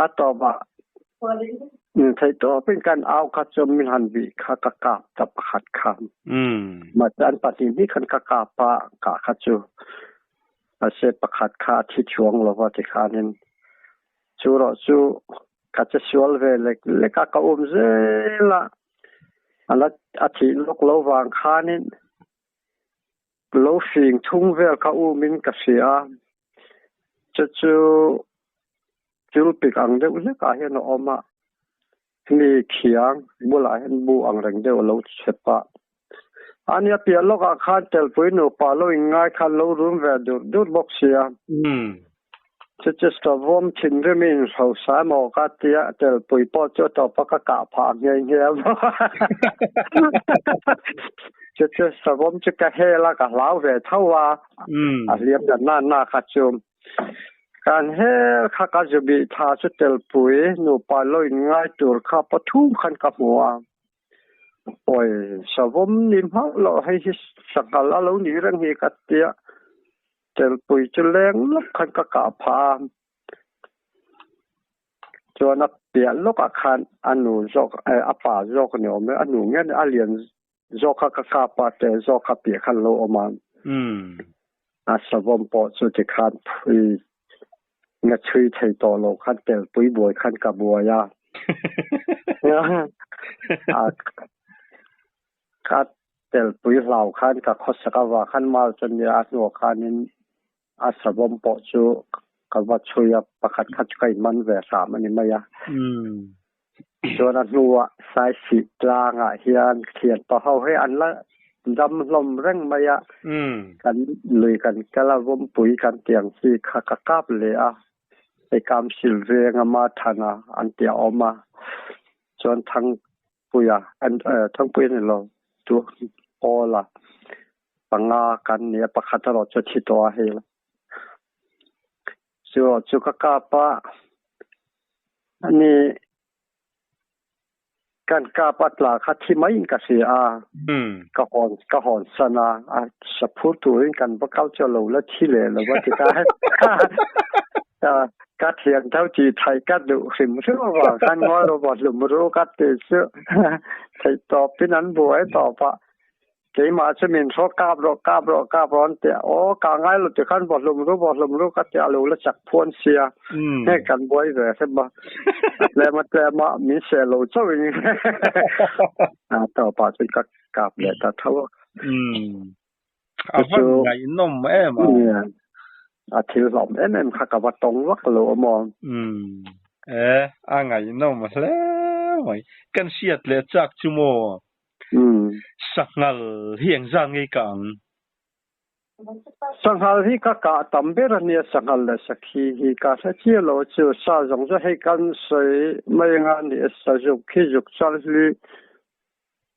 a tawpah theih tawpin kan au kha chu min han bih kha ka kap ta pakhat kha mahse an pahnih hnih khan ka kap a kah kha chu mahse pakhat kha a thi chuang lova tikhanin chu erawh chu ka che sual ve lek lek a ka um zel a ala a thih lawk lo vang khanin Lo hring thung vel kha umin ka hria a, chu chu chulpik ang deuh hlekah hian a awm a, mi khiang bulah hian bu ang reng deuh a lo chep a. A nia piah lawkah khan telpui nupa lo inngai khan lo rum ve dur dur bawk sia. Chu chu savawm thinrimin hausa emaw ka tia telpui pawh chu a tawp a ka kah phah nghe nghe a Chu chu savawm chu ka hel a ka hlau ve tho a a hliam dan na na kha chu kan hel kha ka zu bih tha chu telpui nupa lo in ngai tur kha pathum khan ka hmu a Awi savawm ni hmauh loh hei hi sanghal a lo nih reng hi ka tia. Telpui chu leng lawk khan ka kah phah a, chuan a piah lawkah khan a nu zawk eh a pa zawk ni awm e, a nu nge a lian zawk kha ka kap a, te zawk kha piah khan lo awm a, a savawm pawh chu tikhan phui nga chhui thei tawh lo khan telpui buai khan ka buai a, a Ka telpui hlau khan ka khawsak avang khan mal chu nia a hnuah khanin a savawm pawh chu ka va chhui a, pakhat kha chu ka inman ve hram a ni mai a. Chuan a hnuah Saisih tlangah hian thianpa ho hi an la dam hlawm reng mai a, kan lui kan kal a, vawmpui kan tih ang chi kha ka kap leh a, hei Kamsil venga Mathana an tih a awm a, chuan Thang Puia an Thangpuia ni lo chu Paula panga kan ni a pakhat erawh chu a thi tawh a hei chu erawh chu ka kap a ani kan kap a tla kha thi maiin ka hria a ka hawn ka hawn san a a saphur turin kan va kal chu a lo la thi leh lo va ti kha Ka thiam tho tih theih ka duh hrim hrim avang khan ngawi rawh vaw hlum ru ka ti chu theih tawpin an buai tawp a. Keimah chu min hrawk kap rawh kap rawh kap rawh an ti a, aw ka ngai lo ti khan vaw hlum ru vaw hlum ru ka ti a lo la chak phuan sia hei kan buai ve hrep a, a tlem a tlem a min seh lo chauh in a tawpah chuan ka kap leh ta tho a. A va ngaihnawm em a. A thil hlawm em em kha ka va tawng vak lo a maw. Umm. E, a ngaihnawm hle mai. Kan hriat leh chak chu maw? Umm. Sanghal hi engzat ngei ka ang? Sanghal hi ka kah tam ber a nia, sanghal leh sakhi hi ka hre chiah lo chu. Sa zawng chu hei kan sawi mai anga ni e, sazuk hi zuk chal hi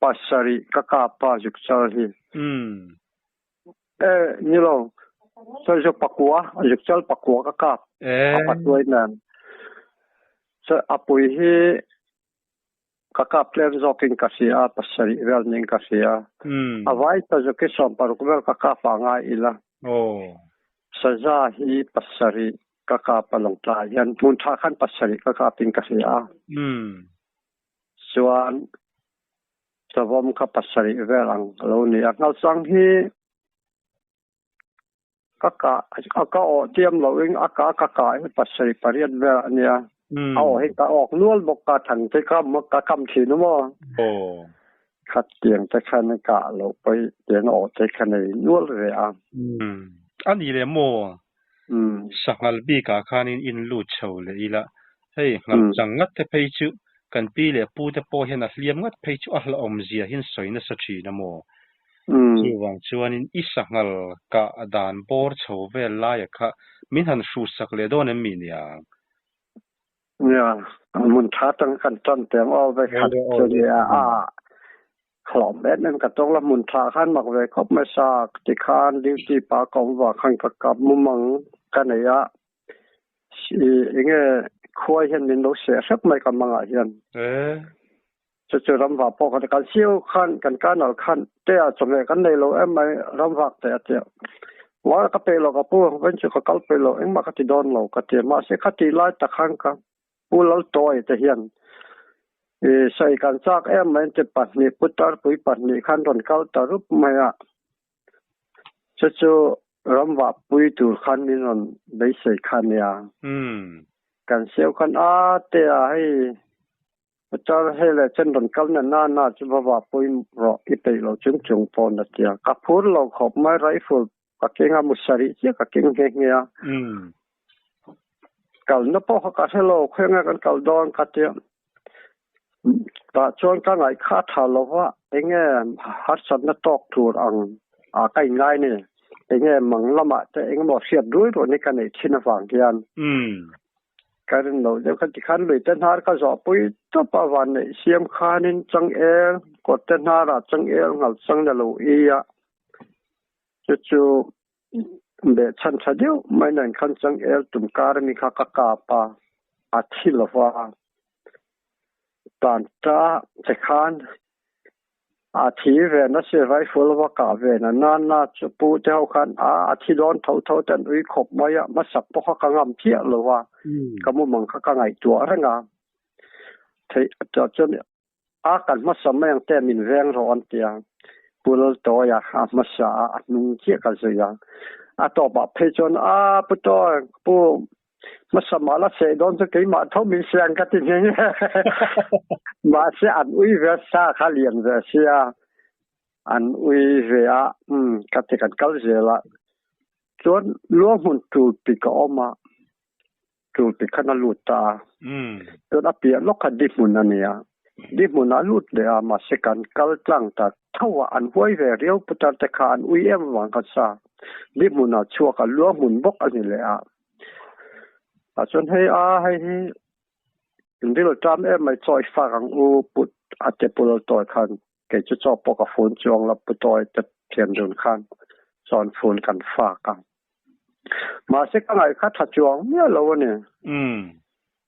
pasarih ka kap a zuk chal hi. Umm. E, ni lo. Sawi chu pakua, zuk chal pakua ka kap. E. A patuai nen. Sawi a pui hi ka kap tlem zawkin ka hria a, pasarih vel ning ka hria. Umm. A vai ta zuk hi 16 vel ka kap a ngai ila. Aw. Saza hi pasarih ka kap a lawngtlai hian hmun tha khan pasarih ka kapin ka hria a. Umm. Chuan. Savawm kha pasarih vel ang a lo ni a. Nghalchang hi ka kah a ka awh tiam loin a kah ka kah hi pasarih pariat vel a nia. A awh hi ka awk nual bawk a, thang te kam ka kam thin a maw. Khatiang te khan kah loh pawh tiang awh te kha nei nual ve a. A ni leh maw? Sanghal bikah khanin in lut chho leh ila, hei nghalchang ngat te phei chu kan pi leh pu te pawh hian a hliam ngat phei chu a hlauhawm zia hian sawi nasa thin a maw? Chuvang chuanin i sanghal kah dan bawr chho vel laia kha min han hruhsak leh dawn em mi niang? Nia, hmun tha tang kan tan teng aw ve khat chu nia a hlawm em em ka tawng la hmun tha khan mak ve khawp mai sa ti khan duty pa ka awm vang khan ka kap mumang ka nei a enge khuai hian min lo seh hrep mai ka mangah hian chu chu ramvah pawh kan kan siu khan kan kanal khan te a chawhmeh kan nei lo em mai ramvak te a tia wa ka pe lo ka pu ven chu ka kal pe lo engmah ka ti dawn lo ka ti mahse kha ti lai tak khan ka pu lal tawi te hian i sawi kan chak em mai te pahnih putar pui pahnih khan rawn kal ta rup mai a chu chu ramvah pui tur khan min rawn beisei kha nia kan siu khan a te a hei Putar hei leh chen rawn kal na na na chu va va pui rawh i peih lo chung chung pawn a ti a. Ka phur lo khawp mai rifle ka keng a musarih chiah ka keng nghe nghe a. Kalna pawh kha ka hre lo khawi nge kan kal dawn ka ti a. Tah chuan ka ngaih kha a tha lo va enge harsatna tawk tur ang a ka inngai ni. Enge mang lamah te engemaw hriat ruai ruai ni ka neih thin avang hian. Ka rin loh deuh kha tikhan lui te hnar ka zawh pui tawp a van neih siam khanin changel kawt te hnarah changel nghal chang na lo i a chu chu behchhan tha deuh mai nen khan changel tum kar ami kha ka kap a a thi lova tan ta te khan A thi ve na si rifle va kah ve na na na chu pu te ho khan a a thi dawn tho tho te an ui khawp mai a hmasak pawh kha ka ngam chiah lo a ka mumang kha ka ngaihtuah reng a theih tah chuan a kan hmasa mai ang te min veng rawh an ti a pu Laltawia a hmasa a a hnung chiah ka zui a a tawpah phei chuan a pu Tawi pu Hmasa mah la seh dawn chu keimah tho min siang ka ti nghe nghe. Mahse an ui ve sa kha lian ve sia an ui ve a um ka ti kan kal zel a. Chuan lua hmun tul pi ka awm a tul pi khan a lut ta a. Chuan a piah lawk kha di hmun a nia. Di hmun a lut leh a mahse kan kal tlang ta tho a an huai ve riau putar te kha an ui em avang kha sa. Di hmunah chhuak a lua hmun bawk a ni leh a. Ah chuan hei a hei hi ril tam em mai chaw i fak ang u put a te pul tawi khan kei chu chaw pawh ka fun chuang la pu tawi te thian dun khan chuan fun kan fak a mahse ka ngaih kha tha chuang miah lo a ni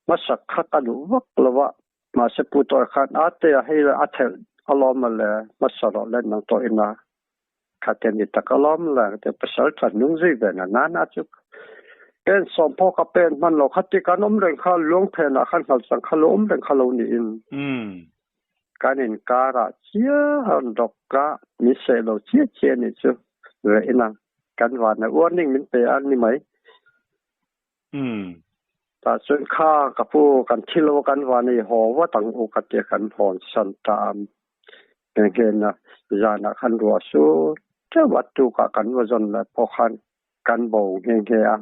hmasak kha ka duh vak lo a mahse pu tawi khan a te a hei a thelh alawm le hmasa rawh le nang tawh ina Kha te ni tak alawm le te pasal tha hnung zui ve na na na chu pen sawm pawh ka pen hman lo kha ti kan awm reng kha luang phen ah khan hngal chang kha lo awm reng kha lo niin kan in kar ah chiah a rawn dawk a min seh lo chiah chiah anih chu ve ina kan van a warning min pe a ni mai. Tah chuan kha ka pu kan thi lo kan van ei haw vat ang u ka tia kan hawn san ta a nghe nghe na zanah khan ruah su teuh a tukah kan va zawn leh pawh khan kan bo nghe nghe a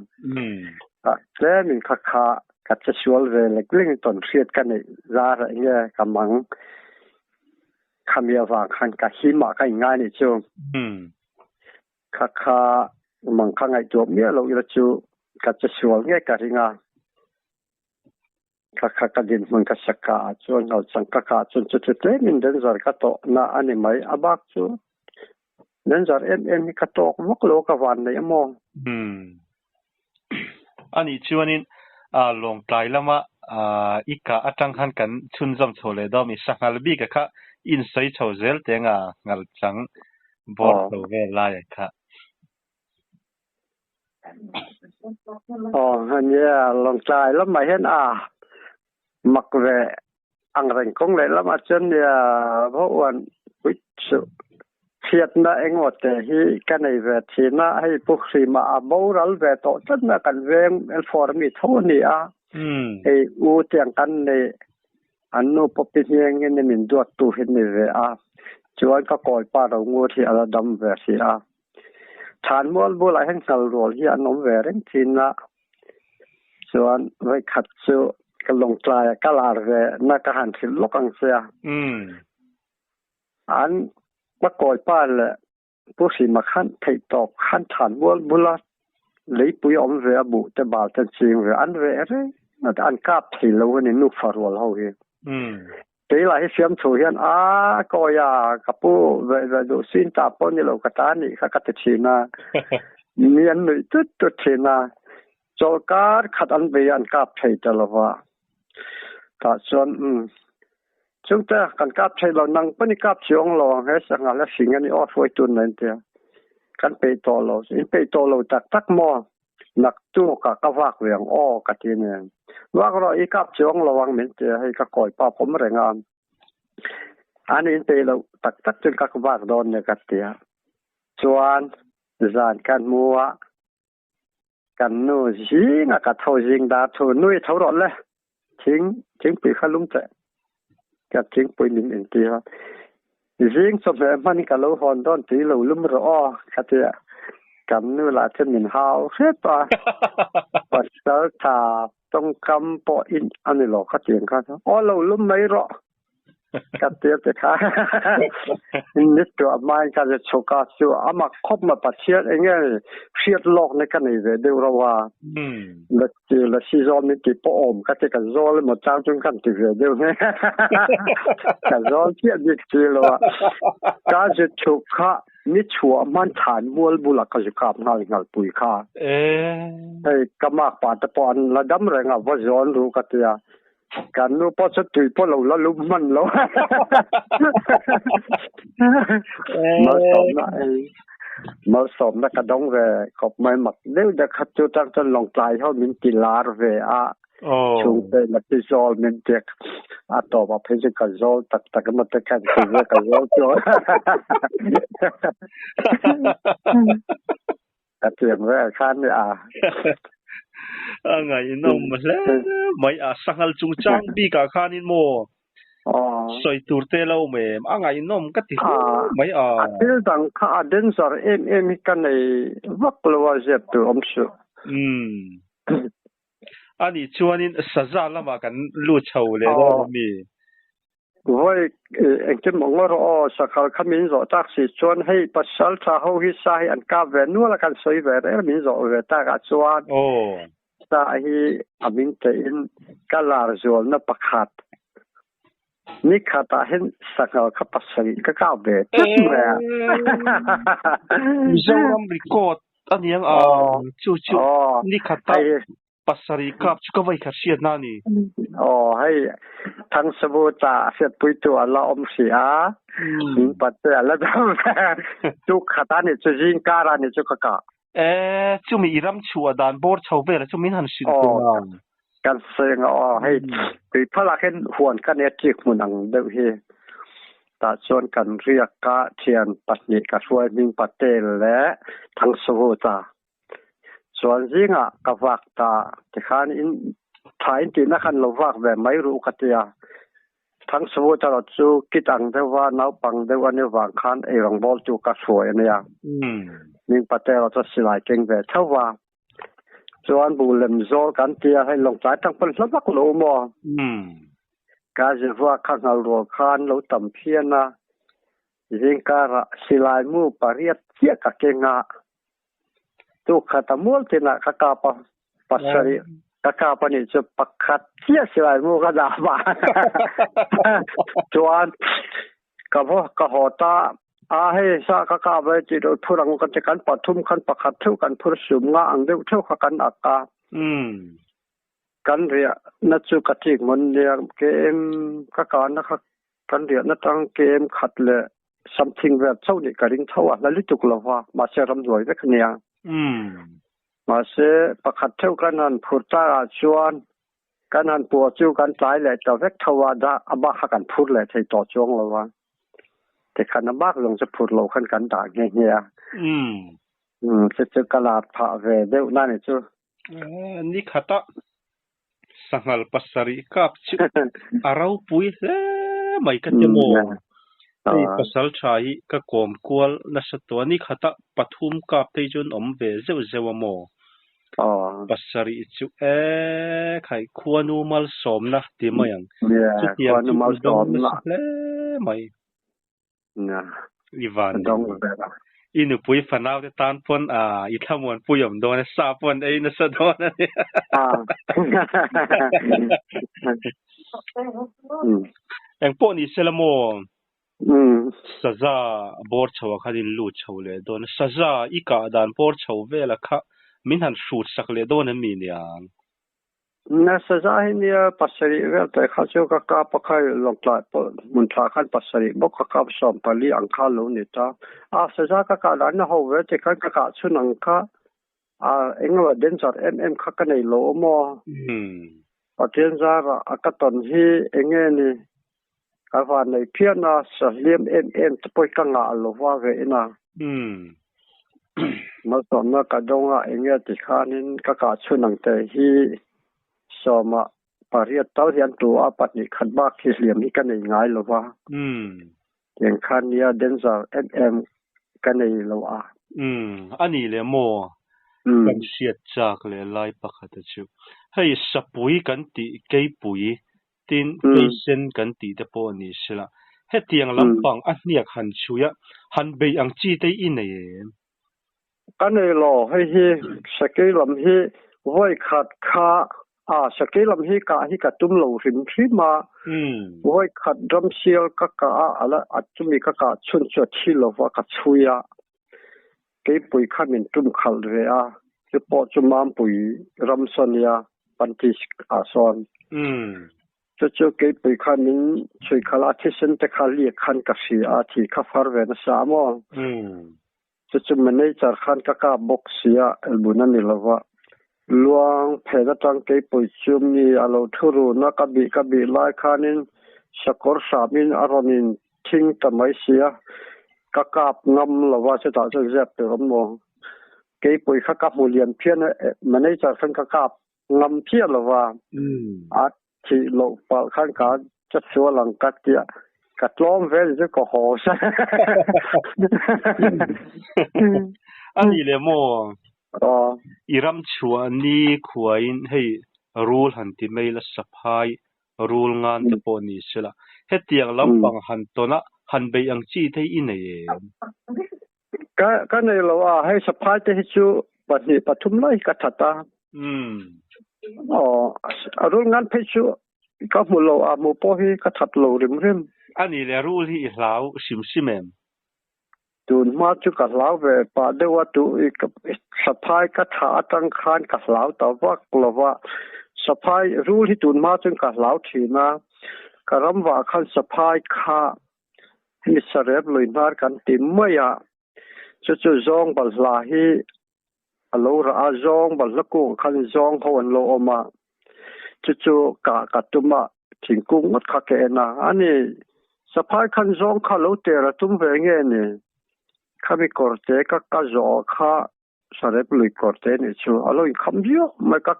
tah tlemin kha kha ka che sual ve lek lek in tawn hriat ka neih zar ah enge ka mang khami avang khan ka him ah ka inngai nih chu. Kha kha mang kha ngaihtuah miah lo ila chu ka che sual nge ka ring a. Kha kha ka dinhmun ka saka ah chuan ngau chang ka kah chuan chu chu tlemin danger ka tawh na a ni mai. A bak chu danger em em hi ka tawk vak lo ka van nei a maw. Umm. Anih chuanin Lawngtlai lama i kah atang khan kan chhunzawm chho leh dawn mi sanghal bik a kha insawi chho zel teng a nghal chang bawr chho vel lai a kha. Aw nia Lawngtlai lamah hian a mak ve. Ang reng kawng lehlamah chuan nia vaw uan puit suh. Chhiatna engemaw te hi ka nei ve thin a, hei Pu Hrima a boral ve tawh tlat mai a, kan veng L4 mi tho a ni a, hei u tiang kan nei an nu pawpi hniangin min duattu hi ni ve a, chuan ka kawipa ro ngur hi a la dam ve si a. Thlanmual bulah hian nghal rual hi an awm ve reng thin a, chuan vawikhat chu ka lawngtlai a ka lar ve na ka han hrilh lawk ang che a. An ka kawipa leh Pu Hrima khan theihtawp khan thlanmual bula leipui awm ve a buh te bal te ching ve an reh reng a, an kap thei lo a ni nufa rual ho hi. Kei lah hi fiamthu hian a kawi a ka pu ve ve duh sin ta pawh ni lo ka ta nih kha ka ti thin a, mi an nuih tut tut thin a, chawlhkar khat an bei a an kap thei ta lo va. Tah chuan umm chungte kan kap thei lo nang pawh ni kap chiang lo ang he sangha la hring a ni aw hruaitu an nei tia kan peih tawh lo in peih tawh lo tak tak maw naktuk ah ka vak ve ang aw ka ti nen vak rawh i kap chiang lo ang min tia hei ka kawi pa pawm reng a an in peih loh tak tak chuan ka vak dawn nia ka tia chuan zan kan hmu a Kan nu zing a ka tho zing dar thu nui tho rawh le thing thingpui kha lum teh ka thingpui min in tir a zing chawhmeh hman ka lo hawn dawn tui lo lum rawh aw ka ti a kan nu lah chuan min hau hrep a pasal tha tawngkam pawh in a ni lo kha tiang kha aw lo lum mai rawh Ka tir te kha ni tuah hmain ka ze chhuk a chu ama khawp ma Pathian enge hriat lawk ne ka nei ve deuh ro a la ti la si zawl min ti pawh awm ka ti ka zawl emaw chang chun kan ti ve deuh nge ka zawl chiah bik si lo a ka ze chhuk kha ni chhuah hman than mual bula ka zu kap nghal nghal pui kha hei ka mak pa te pawh an la dam reng a va zawn ru ka tia Kan nu pawh chu tui pawh lo la lum hman lo. Malsawmna malsawmna ka dawng ve khawp mai mak deuh deuh kha chu tang chuan Lawngtlai ho min ti lar ve a. Chhungte la ti zawl min ti a tawp ah phei chu ka zawl tak tak emaw te khan ti ve ka zawl chu. Ka tiang vel khan ni a. A ngaihnawm hle mai a, sanghal chungchang bikah khanin maw sawi tur te lo awm em? A ngaihnawm ka ti hle mai a. A thil dang kha a danger em em hi ka nei vak lo a ziak tur awm suh. Umm. Anih chuanin saza lamah kan lut chho leh dawn ami? Vawi engtin maw ngaw rawh aw, sakhal kha min zawh tak si chuan hei pasal tha ho hi sa hi an kap ve nual a kan sawi ve reng a min zawh ve tak ah chuan sa hi a min tein ka lar zualna pakhat ni khat ah hin sakhal kha pasarih ka kap ve tlat mai a. Mizoram record aniang a chu chu ni khat ah Pasarih kap chu ka vai khat hriatna a ni. Aw, hei Thangsabu ta a hriatpuitu a la awm hrih a, min pat te a la dam ve. Tuk khat a nih chu zingkar a nih chu ka kah. E, chumi i ram chhuah dan bawr chho vel a chu min han hrilh tur a. Kan sawi ang a aw, hei tuiphalh ah khin huan ka nia chik hmun ang deuh hi. Tah chuan kan riak a thian pahnih ka hruai hming Patel leh Thangsabu ta. Chuan zingah ka vak ta tikhan in tha in tihna khan lo vak ve mai ruh ka ti a. Thangsavu erawh chu kit ang deuha naupang deuh a ni vang khan eirawng bawltu ka hruai a nia. Ming pate erawh chu silai keng ve tho va. Chuan buh lem zawl kan ti a, hei lawngtlai tang pawn hla vak lo maw. Ka zirvua kha nghal rual khan lo tam phian a, zingkarah silai mu pariat chiah ka keng a. Tukkhat a mual tinah ka kap a, pasarih ka kap a nih chu pakhat chiah silai mu ka dah mah. Chuan ka va ka haw ta a hei sa ka kap e tih loh phur ang ka ti kan pathum khan pakhat theuh kan phur sum nga ang deuh theuh kha kan ak a. Kan riah na chu ka thik mawn nia KM ka kah na kha kan riah na tang KM khat leh something vel chauh nih ka ring tho a hla lutuk lo va mahse ramhnuai vek a nia. Mahse pakhat theuh kan han phur tak ah chuan. Kan han puah chu kan tlai leh ta vek tho a, dah a bak kha kan phur leh thei tawh chuang lo a. Tikhan a bak zawng chu phur lo khan kan dah nghe nghe a. Umm chu chu ka lar phah ve deuh na ni chu. Ni khata sanghal pasarih kap chu a ropui hle mai ka ti maw? Hei pasal tha hi ka kawm kual nasa tawh a, ni khata pathum kap te hi chuan awm ve zeuh zeuh a maw? Pasarih chu e khai khuanu malsawmna ti mai ang. Chutiang chu i dawng nasa hle mai. I van i nupui fanau te tan pawn a i thlamuan pui awm dawn a, sa pawn ei nasa dawn a ni. Engpawh ni sela maw? Saza bawr chho ah khan in lut chho leh dawn a, saza i kah dan bawr chho vela kha min han hrut sak leh dawn em mi niang? Na saza hi nia pasarih vel tawh kha chu ka kap a kha lawngtlai pawh hmun thlah khan pasarih bawk ka kap 14 ang kha lo ni ta. A saza ka kah dan a ho ve ti khan ka kah chhun ang kha a engemaw danger em em kha ka nei lo maw? Pathian zarah a ka tawn hi enge ni? Ka van nei phian a, sa hliam em em te pawh hi ka ngah lo va ve in a. Malsawmna ka dawng a, enge ti khanin ka kah chhun ang te hi sawma pariat tal hian tu a pahnih khat bak hi hliam hi ka nei ngai lo va. Tiang khan nia danger em em ka nei lo a. A nih leh maw? Kan hriat chak leh lai pakhat a chu. Hei sapui kan tih keipui Tin, keisen kan tih te pawh ni sela, hetiang lampang a hniak han chhui a, han bei ang chi te i nei em? Ka nei lo, hei hi sakei lam hi vawi khat kha a, sakei lam hi kah hi ka tum lo hrim hrim a, vawi khat ramsial ka kah a, ala a chumi ka kah chhun chu a thi lo va, ka chhui a, keipui kha min tum khalh ve a, chu pawh chu Mampui ram saw nia, Pantis ah sawn. Chu chu keipui kha min chhui khalh a, thisen te kha liak khan ka hria a, thi kha far ve nasa a maw? Chu chu manager khan ka kap bawk sia, elbun a ni lo va. Luang phen atang keipui chu mi a lo thu run a, ka bih ka bih lai khanin sakawr hramin a rawn in thing ta mai sia, ka kap ngam lo va, chutah chuan zep tur awm maw? Keipui kha ka hmu lian phian a, manager khan ka kap ngam phian lo va, a thih loh palh khan ka che sual ang ka tia, ka tlawm ve ni chu ka haw sa. A nih leh maw? I ram chhuah ni khuain hei rul han ti mai la, saphai rul ngan te pawh ni sela, hetiang lampang han tawn a, han beih ang chi te hi i nei em? Ka ka nei lo a, hei saphai te hi chu pahnih pathum lai hi ka that a. Aw, a rul ngan phei chu ka hmu lo a, hmu pawh hi ka that lo rim rim. A nih leh rul hi i hlau hrim hrim em? Tun hma chu ka hlau ve pah deuh a, tu saphai ka thah atang khan ka hlau ta vak lo va, saphai rul hi tun hma chuan ka hlau thin a, ka ram vah khan saphai kha hemi sarep lui hnar kan ti mai a, chu chu zawng balhla hi a lo rah a, zawng balhla kungah khan zawng ho an lo awm a, chu chu kah ka tum a, thingkung ngawt kha ka en a, ani saphai khan zawng kha lo ter a tum ve nge ni, khami kawrte ka ka zawh kha sarep lui kawrte nih chu a lo inkham viau mai ka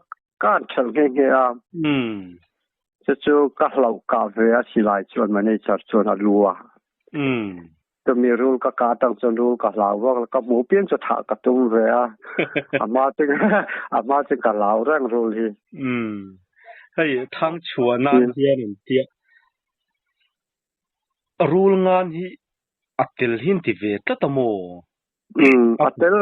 kan thelh nghe nghe a, chu chu ka hlauh kah ve a silai chuan manager chuan a lu a. Chumi rul ka kah atang chuan rul ka hlau vak la, ka hmuh piang chu thah ka tum ve a, a hma chu a hma chu ka hlau reng rul hi. Umm. Hei thang chhuah nan hian an tia rul ngan hi a tel hi an ti ve tlat a maw? Umm a tel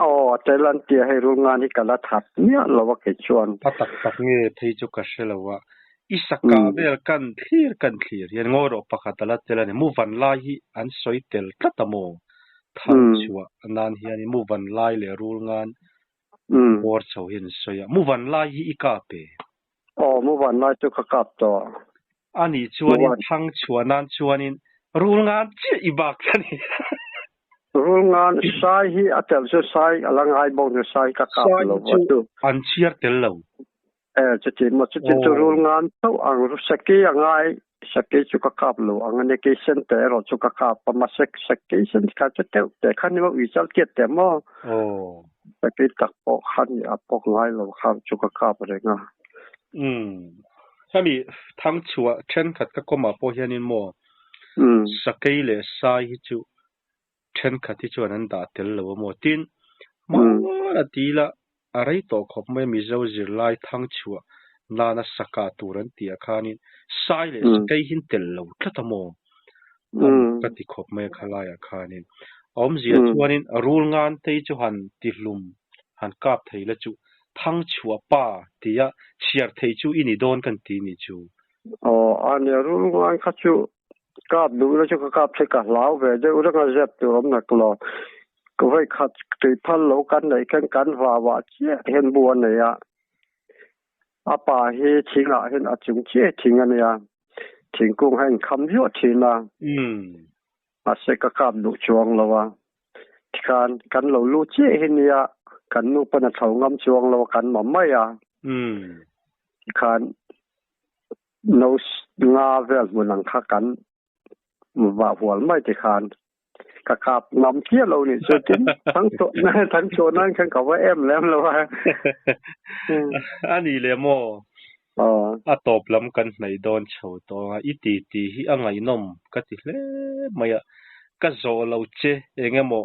aw a tel an tia hei rul ngan hi ka la that miah lo a kei chuan. A tak tak nge phei chu ka hre lo a, I sakah vel kan thlir kan thlir hian ngawi rawh pakhat a la tel a ni. Mu van lai hi an sawi tel tlat a maw? Thang chhuah nan hian i mu van lai leh rul ngan bawr chho hian an sawi a. Mu van lai hi i kap e? Aw, mu van lai chu ka kap tawh. A nih chuanin thang chhuah nan chuanin rul ngan chiah i bak ta ni. Rul ngan sai hi a tel chu sai a la ngai bawk ni sai ka kap lo va chu. An chhiar tel lo. E chuti maw chuti chu rul ngan chauh ang ru seki a ngai seki chu ka kap lo ang ania kei sen te erawh chu ka kap a mahse seki sen kha chu teuh te kha ni maw ui chal tiat te maw seki tak pawh kha ni a pawk ngai lo kha chu ka kap reng a. Umm hemi thang chhuah thenkhat ka kawmah pawh hianin maw sakei leh sai hi chu thenkhat hi chuan an dah tel lo a maw? Tin, hmana tila a rei tawh khawp mai Mizo zirlai thang chhuah nana saka tur an tih ah khanin sai leh sakei hi an tel lo tlat a maw? A ka ti khawp mai a khalai ah khanin. A awmzia chuanin rul ngan te hi chu han ti hlum han kap thei la chu thang chhuah pa tia chhiar thei chu i ni dawn kan ti ni chu. Aw, a nia rul ngan kha chu Kap duhna chu ka kap thei ka hlau ve deuh reng a zep tur awm nak lo. Ka vawi khat tui phal lo kan neih khan kan vau ah chiah hian bu a nei a. A pa hi thing ah hian a chung chiah thing a nia. Thingkung hian kham viau thin a. Mahse ka kap duh chuang lo a. Tikhan kan lo lu chiah hi nia kan nu pawn a tho ngam chuang lo a kan ma mai a. Tikhan No nga vel hmun ang kha kan vah hual mai ti khan ka kap ngam chiah lo nih chu tin thang chhuah thang chhuah nan khan ka va em lem lo a. A ni le maw? A tawp lam kan hnaih dawn chho tawng a, i ti ti hi a ngaihnawm ka ti hle mai a, ka zawh lo che eng emaw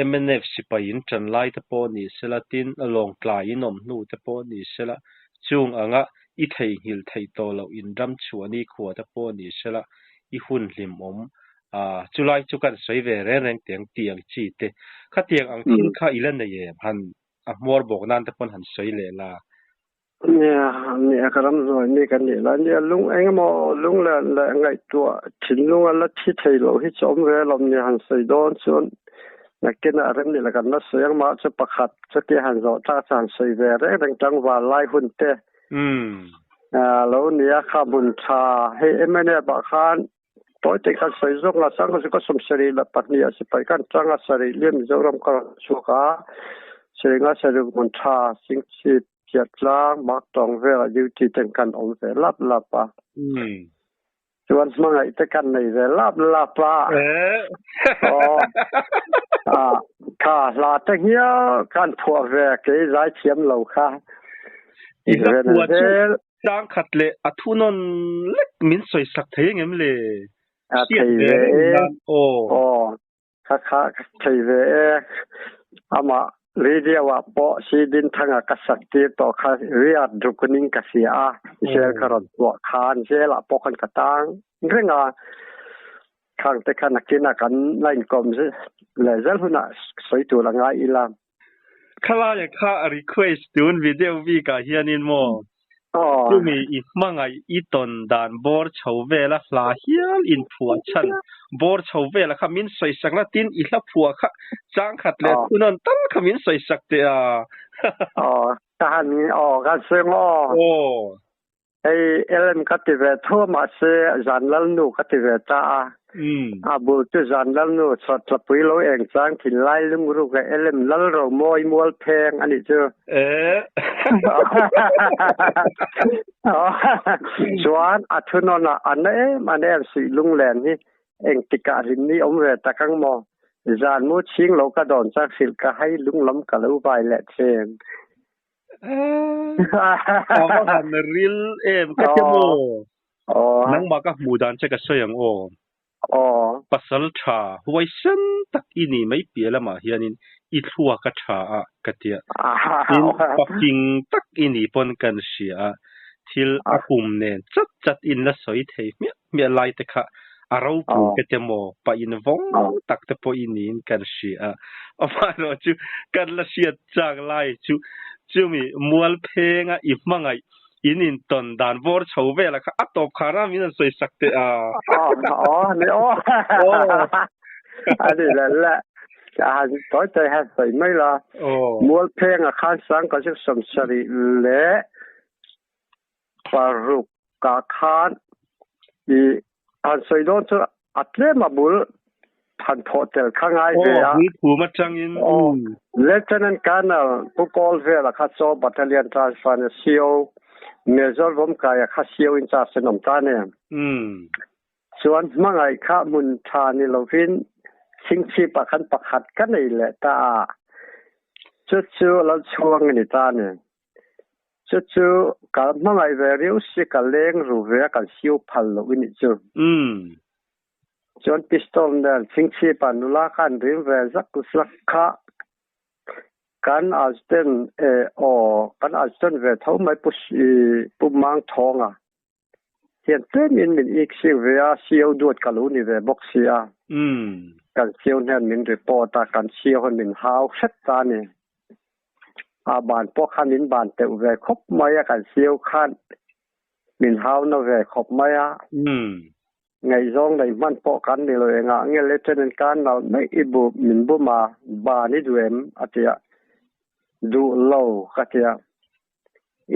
mnf sipai in ṭan lai te pawh ni sela tin lawngtlai in awm hnu te pawh ni sela chung anga I theihnghilh theih tawh loh in ram chhuah ni khua te pawh ni sela, i hun hlim awm. Ah, chulai chu kan sawi ve reng reng teh ang tih ang chi te. Khatiang ang thil kha i la nei em? Han a hmuar bawk nan te pawn han sawi leh la. Nia, nia ka ram hnuai mi ka nih lai nia lung eng emaw lung leh leh ngaihtuah thinlung a la thi thei loh hi chu awm ve alawm nia han sawi dawn chuan nakinah rem nih la kan la sawi ang mah chu pakhat chutia han zawh tlak chu han sawi ve reng reng tlangval lai hun te Lo nia kha hmun tha hei MNF ah khan tawi te khan sawi zawk nga sang chu ka 72 a sipai khan tanga sarih lian Mizoram ka rawn chhuak a sarih nga sarih hmun tha Singchhip Chiatlang Baktawng velah duty ten kan awm ve lap lap a. Chuan hmangaih te kan nei ve lap lap a. Aw. Ah, kha hla te hial kan phuah ve kei zai thiam lo kha. I hla phuah chu tlang khat leh a thunawn lek min sawi sak thei engem le? A thei ve e. Aw. Aw. Kha kha ka thei ve e. Amah radio ah pawh si din thanga ka sak tir tawh kha riat rukuning ka hria a. Zel ka rawn tuah khan zel ah pawh khan ka tang reng a. Khang te kha nakin ah kan la inkawm leh zel hunah sawi tur a ngai ila. Khalaia kha a request tun video bik ah hianin maw chumi i hmangaih i tawn dan bawr chho vela hla hial in phuah chhan bawr chho vela kha min sawi sak la tin i hla phuah kha chang khat leh thunawn tal kha min sawi sak teh a. Aw ka han aw ka sawi ang aw. Aw. Hei LM ka ti ve tho mahse Zanlalnu ka ti ve ta a. A bul chu Zanlalnu chhuathlapui lo eng chang thinlai lungruk a LM Lalromawi mual pheng a nih chu. Chuan a thunawn ah a na em a na em suih lunglen hi engtikah hlim ni awm ve tak ang maw? Zan mu chhing lo ka dawn chang hrilh ka hai lunglam ka lo vai leh thin. A va han ril em ka ti maw? Nangmah ka hmuh dan che ka sawi ang aw. Pasal tha huaisen tak i nih mai piah lamah hianin i thluak a tha a ka tia. Tin, pafing tak i nih pawn kan hria a, thil a kum nen chat chat in la sawi thei hmiah hmiah lai te kha a ropui ka ti maw? Pa invawng tak te pawh i niin kan hria a. Amaherawhchu kan la hriat Chak lai chu chumi mual phenga i hmangaih in intawn dan vawr chho vela kha a tawp khar a min an sawi sak teh a. Aw aw ni aw. A ni le le. A han tawi tawi han sawi mai la. Mual phenga khan sang ka chu 76 ka khan i han sawi dawn chu a tlem a bul han thawh tel kha ngai ve a. Aw, bul phum atangin. Aw, Lieutenant Colonel Pu Kawl Vela kha chaw Battalion transfer ni CO. Major Vawmkaia kha siau in charge an awm ta ne. Chuan hmangaih kha hmun tha ni lovin Chhingchhip ah khan pakhat ka nei leh ta a. Chu chu Lalchhuang a ni ta ne. Chu chu ka hmangaih ve riau si ka leng ru ve a kan siu phal loh i nih chu. Chuan pistol nen Chhingchhip ah nula kha an rim ve zak zak kha. Kan Azten e aw kan Azten ve tho mai Pu Pu Mang Thawnga hian tlemin min ik sik ve a, CEO duat ka lo ni ve bawk si a. Kan CEO hnen min report a, kan CEO hian min hau hret ta a ni. A ban pawh khan min ban teuh ve khawp mai a, kan CEO khan min hau na ve khawp mai a. Ngaihzawng nei hman pawh kan ni lo engah nge Lieutenant Colonel mai i bu min bum a, ban i duh em? a ti a. Duh lo ka ti a.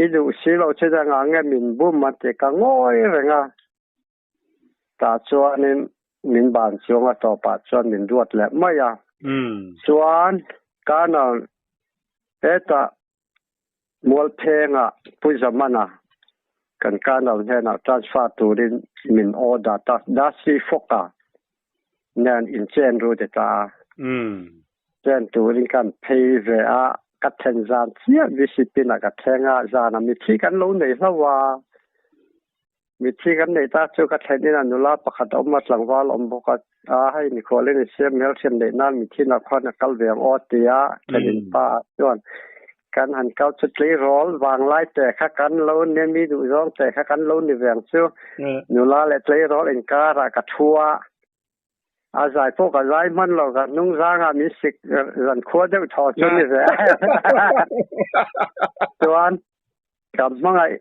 I duh si lo che dangah nge min bum a ti ka ngawi reng a. Tah chuanin min ban chuang a tawpah chuan min duat leh mai a. Chuan Colonel hetah Mualphenga Pu Zamana kan Colonel hnenah transfer turin min order ta, Darcy Foka nen inchen ru ti ta a. Chen turin kan phei ve a, ka then zan chiah VCP na ka thleng a, zana mithi kan lo nei hlauh a. Mithi kan neih tak chu ka thlen inah nula pakhat a awm a, tlangval a awm bawk a, a hei mikhualin i siam hmelhriat neih nan mithi nak khuan a kal ve ang aw tia thlenin pa chuan kan han kal chu tleirawl vanglai te kha kan lo nia mi duhzawng te kha kan lo ni ve ang chu nula leh tleirawl inkarah ka thu a. A zai pawh ka zai hman lo, ka hnung zangah min sik zan khua deuh thaw chu ni ve. Chuan ka hmangaih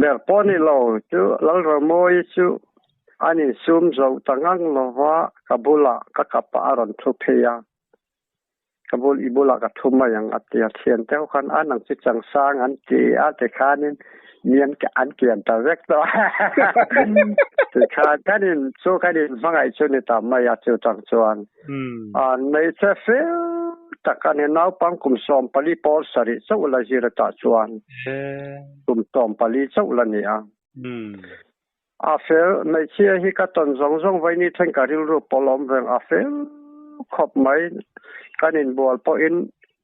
ber pawh ni lo chu Lalromawi chu an insum zo ta ngang lo va, ka bulah ka kapah a rawn thu phei a. Ka bul i bulah ka thu mai ang a ti a, thiante ho khan an ang chu changsang an ti a tikhanin mi an an kian ta vek tawh a tikhan kan in chu kan in hmangaih chu ni ta mai a chu tang chuan a hmeichhe fel tak a ni naupang kum 14 pawl sarih chauh la zir atah chuan kum 14 chauh la ni a a fel hmeichhia hi ka tawn zawng zawng vaini thleng ka rilru pawh lawm reng a fel khawp mai kan inbual pawhin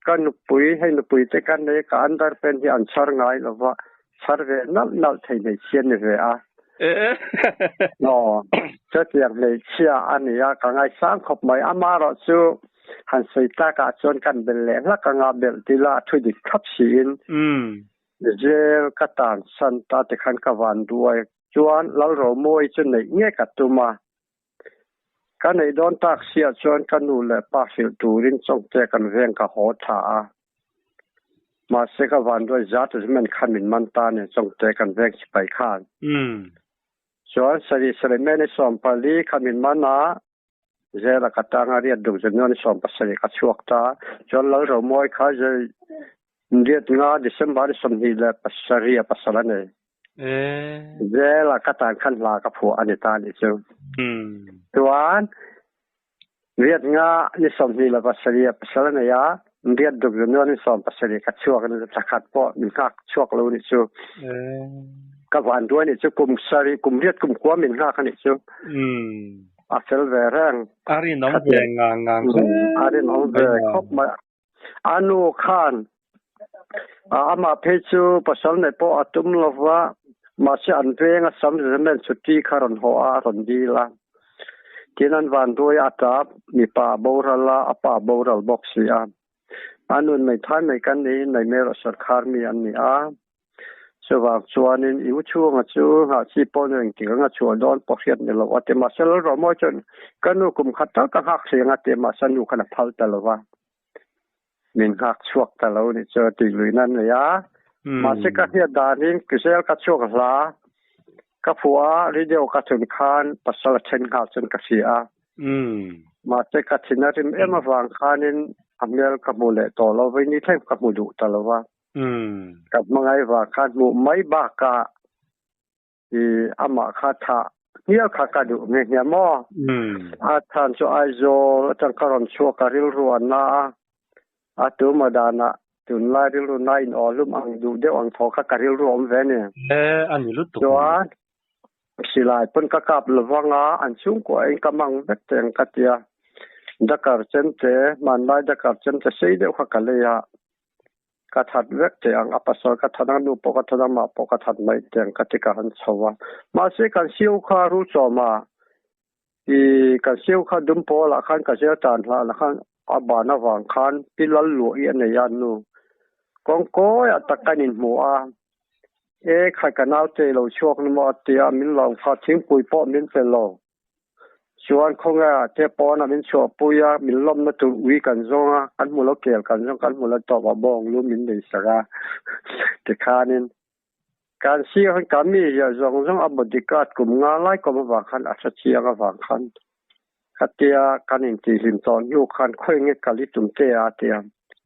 ka nupui hei nupui te ka nei ka underpant hi an chhar ngai lova chhar ve nalh nalh thei hmeichhia ni ve a aw chutiang hmeichhia a ni a ka ngaisang khawp mai amaherawh chu han sawi takah chuan kan bel leh hlak anga belh tila a thu dik thlap siin Zel ka tan san ta te khan ka van duai chuan Lalromawi chu neih nge ka tum a. Ka neih dawn tak siah chuan ka nu leh pa hrilh turin chawngte kan veng ka haw tha a. Mahse ka van duai zat men khan min man ta nen chawngte kan veng sipai khan. Chuan sarih sarih meni 14 kha min man a. Zela ka tanga riat duk January 17 ka chhuak ta. Chuan Lalromawi kha riat nga December 27 a pasal a nei. Zela ka tan khan hla ka phuah a ni ta nih chu. Chuan riat nga ni 27 a pasal a nei a, riat duk January 17 ka chhuak a ni. Thla khat pawh min nghak chhuak lo nih chu. Ka van duai nih chu kum sarih kum riat kum kua min nghak a nih chu. A fel ve reng. A rinawm ve ngang ngang hle. A rinawm ve khawp mai. A nu khan amah phei chu pasal nei pawh a tum lova, mahse an veng a sam zemen chhuti kha rawn haw a, a rawn dil a. Tin an van duai a tap, mipa a boral a, a pa a boral bawk si a. A nun mai thai mai kan niin nei mai erawh sarkhar mi an ni a. Chuvang chuanin i u chhunga chu nghah chi pawh ni engtik anga chhuah dawn pawh hriat ni loh a ti. Mahse Lalromawi chuan ka nu kum khat tal ka nghak thei anga ti a, mahse nu khan a phal ta lo va, min nghak chhuak ta lo nih chu tih luihna an nei a. Mahse ka hriat danin zel ka chhuak hla ka phuah a, radio ka thun khan pasal a then nghal chuan ka hria a. Mahse ka thin a rim em avang khanin a hmel ka hmu leh tawh lo, vawiin thleng ka hmu duh ta lo va. Ka hmangaih vang khan hmuh mai bakah i amah kha thah hnial kha ka duh nghe nghe maw. A chhan chu Aizawl atang ka rawn chhuak a rilru a na a, a tuma danah Tunlai rilru na in aw hlum ang duh deuh ang thaw kha ka rilru a awm ve a ni. E, a ni lutuk. Chuan silai pawn ka kap lovang a, an chhungkua in ka mang vek teh ang ka ti a. Dakar chemte, hmanlai dakar chemte sei deuh kha ka lei a. Ka that vek teh ang, a pasal ka that ang, a nu pawh ka that ang, amah pawh ka that mai teh ang ka ti ka han chho a. Mahse kan siu kha ru chawm a, i kan siu kha dum pawl ah khan ka zel tan hlah lah khan a ban avang khan pi lal luah hi a nei a nu. Kawngkawi ah tak kan inhmu a, e khai ka naute i lo chhuak na maw a ti a, min lo kha thingpui pawh min pe lo. Chuan khawnge ah te pawn ah min chhuahpui a, min lawmna tur ui kan zawng a, kan hmu lo kel kan zawng kan hmu lo tawp a bawng lu min nei sak a tikhanin kan sir han ka mi ziah zawng zawng a bodyguard kum nga lai kawm avang khan a hre chiang avang khan khatia kan intihhlim tawh hnu khan khawi nge kal i tum te a tia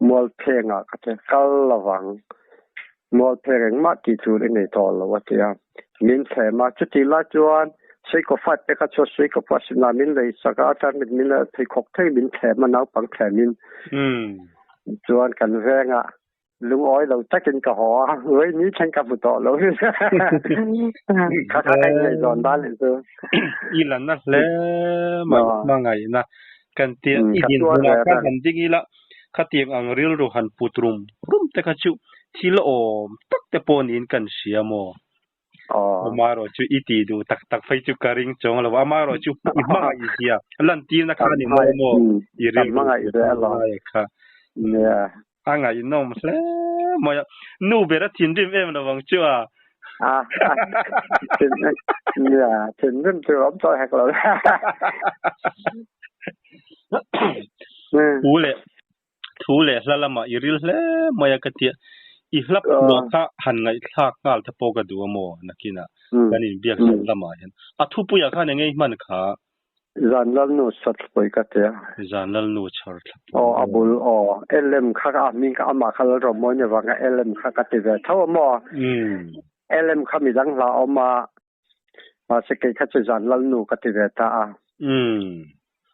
mualpheng ah ka ti kal lovang Mualpheng engmah tih tur i nei tawh lo a ti a. Min thlem a, chutih lai chuan Seiko five te kha chuan Seiko pawh a sinah min lei sak a, chuan mit min la pheikhawk thei min thlem a naupang thlemin. Chuan kan vengah lungawi lo takin ka haw a, vawi ni thleng ka hmu tawh lo. Kha kha ka inngaihzawn dan leh chu. I la na hle mai hmangaihna kan tia i dinhmunah khan han ding ila. Khatiang ang rilru han put rum rum te kha chu thil awm tak te pawh niin kan hria maw? Amaherawh chu i tih duh tak tak phei chu ka ring chuang lo. Amaherawh chu i hmangaih zia lantirna kha a ni maw maw? I rilru ngai kha. A ngaihnawm hle mai a. Nu ber a thinrim em lo ang chu a. Thinrim tur awm tawh hek lo. Thu leh thu leh hla lamah i ril hle mai a ka tia. I hla phuah kha han ngaihthlak nghal te pawh ka duh a maw nakinah kan inbiak zawh lamah hian. A thupuiah khan eng nge i hman kha? Zan Lalnu Chhawrthlapui ka tia. Zan Lalnu Chhawrthlapui. Aw a bul aw LM kha a hming kha amah kha Lalromawi ni vanga LM kha ka ti ve tho a maw? LM kha midang hla awm a. Mahse kei kha chu Zan Lalnu ka ti ve ta a. Umm.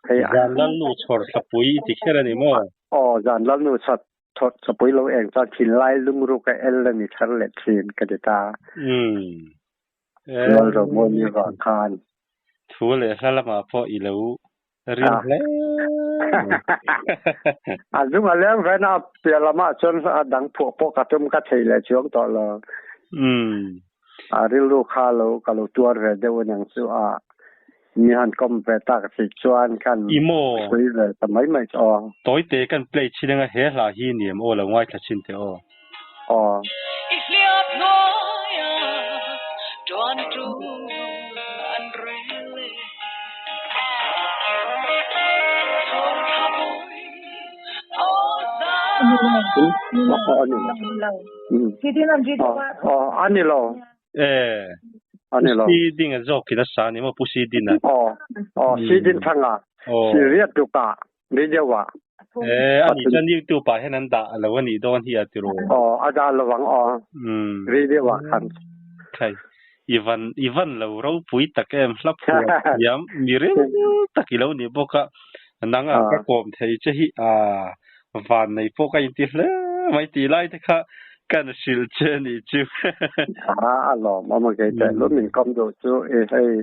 Zan Lalnu chhawr thlapui i ti kher a ni maw? Aw, Zan Lalnu chhawr thlapui lo eng chuan thinlai lungruk a el a ni thar leh thin ka ti ta. Umm. Lalromawi vang khan. Thu leh hla lamah pawh i lo Rin hle mai. A zung a leng ven a piah lamah chuan a dang phuah pawh ka tum ka thei leh chuang tawh lo. A rilru kha lo ka lo tuar ve deuh aniang chu a mi han kawm ve tak si chuan khan sawi ve ta mai mai chu aw. Tawite kan play chin anga he hla hi ni em aw lo ngaithla chin teh aw. Aw. I hliap hnuaia tuan tu an rel e. Chhawr thla pui aw Aw ani lo. Aw ani lo. Eh. Ani lo. Si ding a zawk in a sa ni maw Pu Si Din a. Aw. Aw Si Din thanga. Si riat tuka. Video ah. Eh, ani chuan YouTube ah hian an dah lo a nih dawn hi a tiraw? Aw, a dah lo ang aw. Video ah khan. Khai, i van, i van lo ropui tak em, hla phuah thiam mi ril tak i lo ni bawk a, nang ang ka kawm thei che hi a van nei pawh ka inti hle mai tih lai te kha kan hrilh che a nih chu. A, a lawm awm a kei teh lu min kawm duh chu i hei.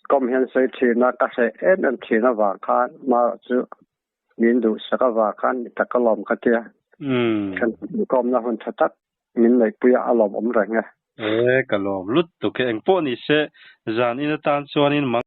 Kawm hian sawi thin a, ka hreh em em thin avang khan marawh chu min duhsak avang khan mi tak ka lawm ka tia. Kan inkawmna hun tha tak min neihpui a, a lawmawm reng e. E, ka lawm lut tuk e. Engpawh ni se, zan in atan chuanin mang.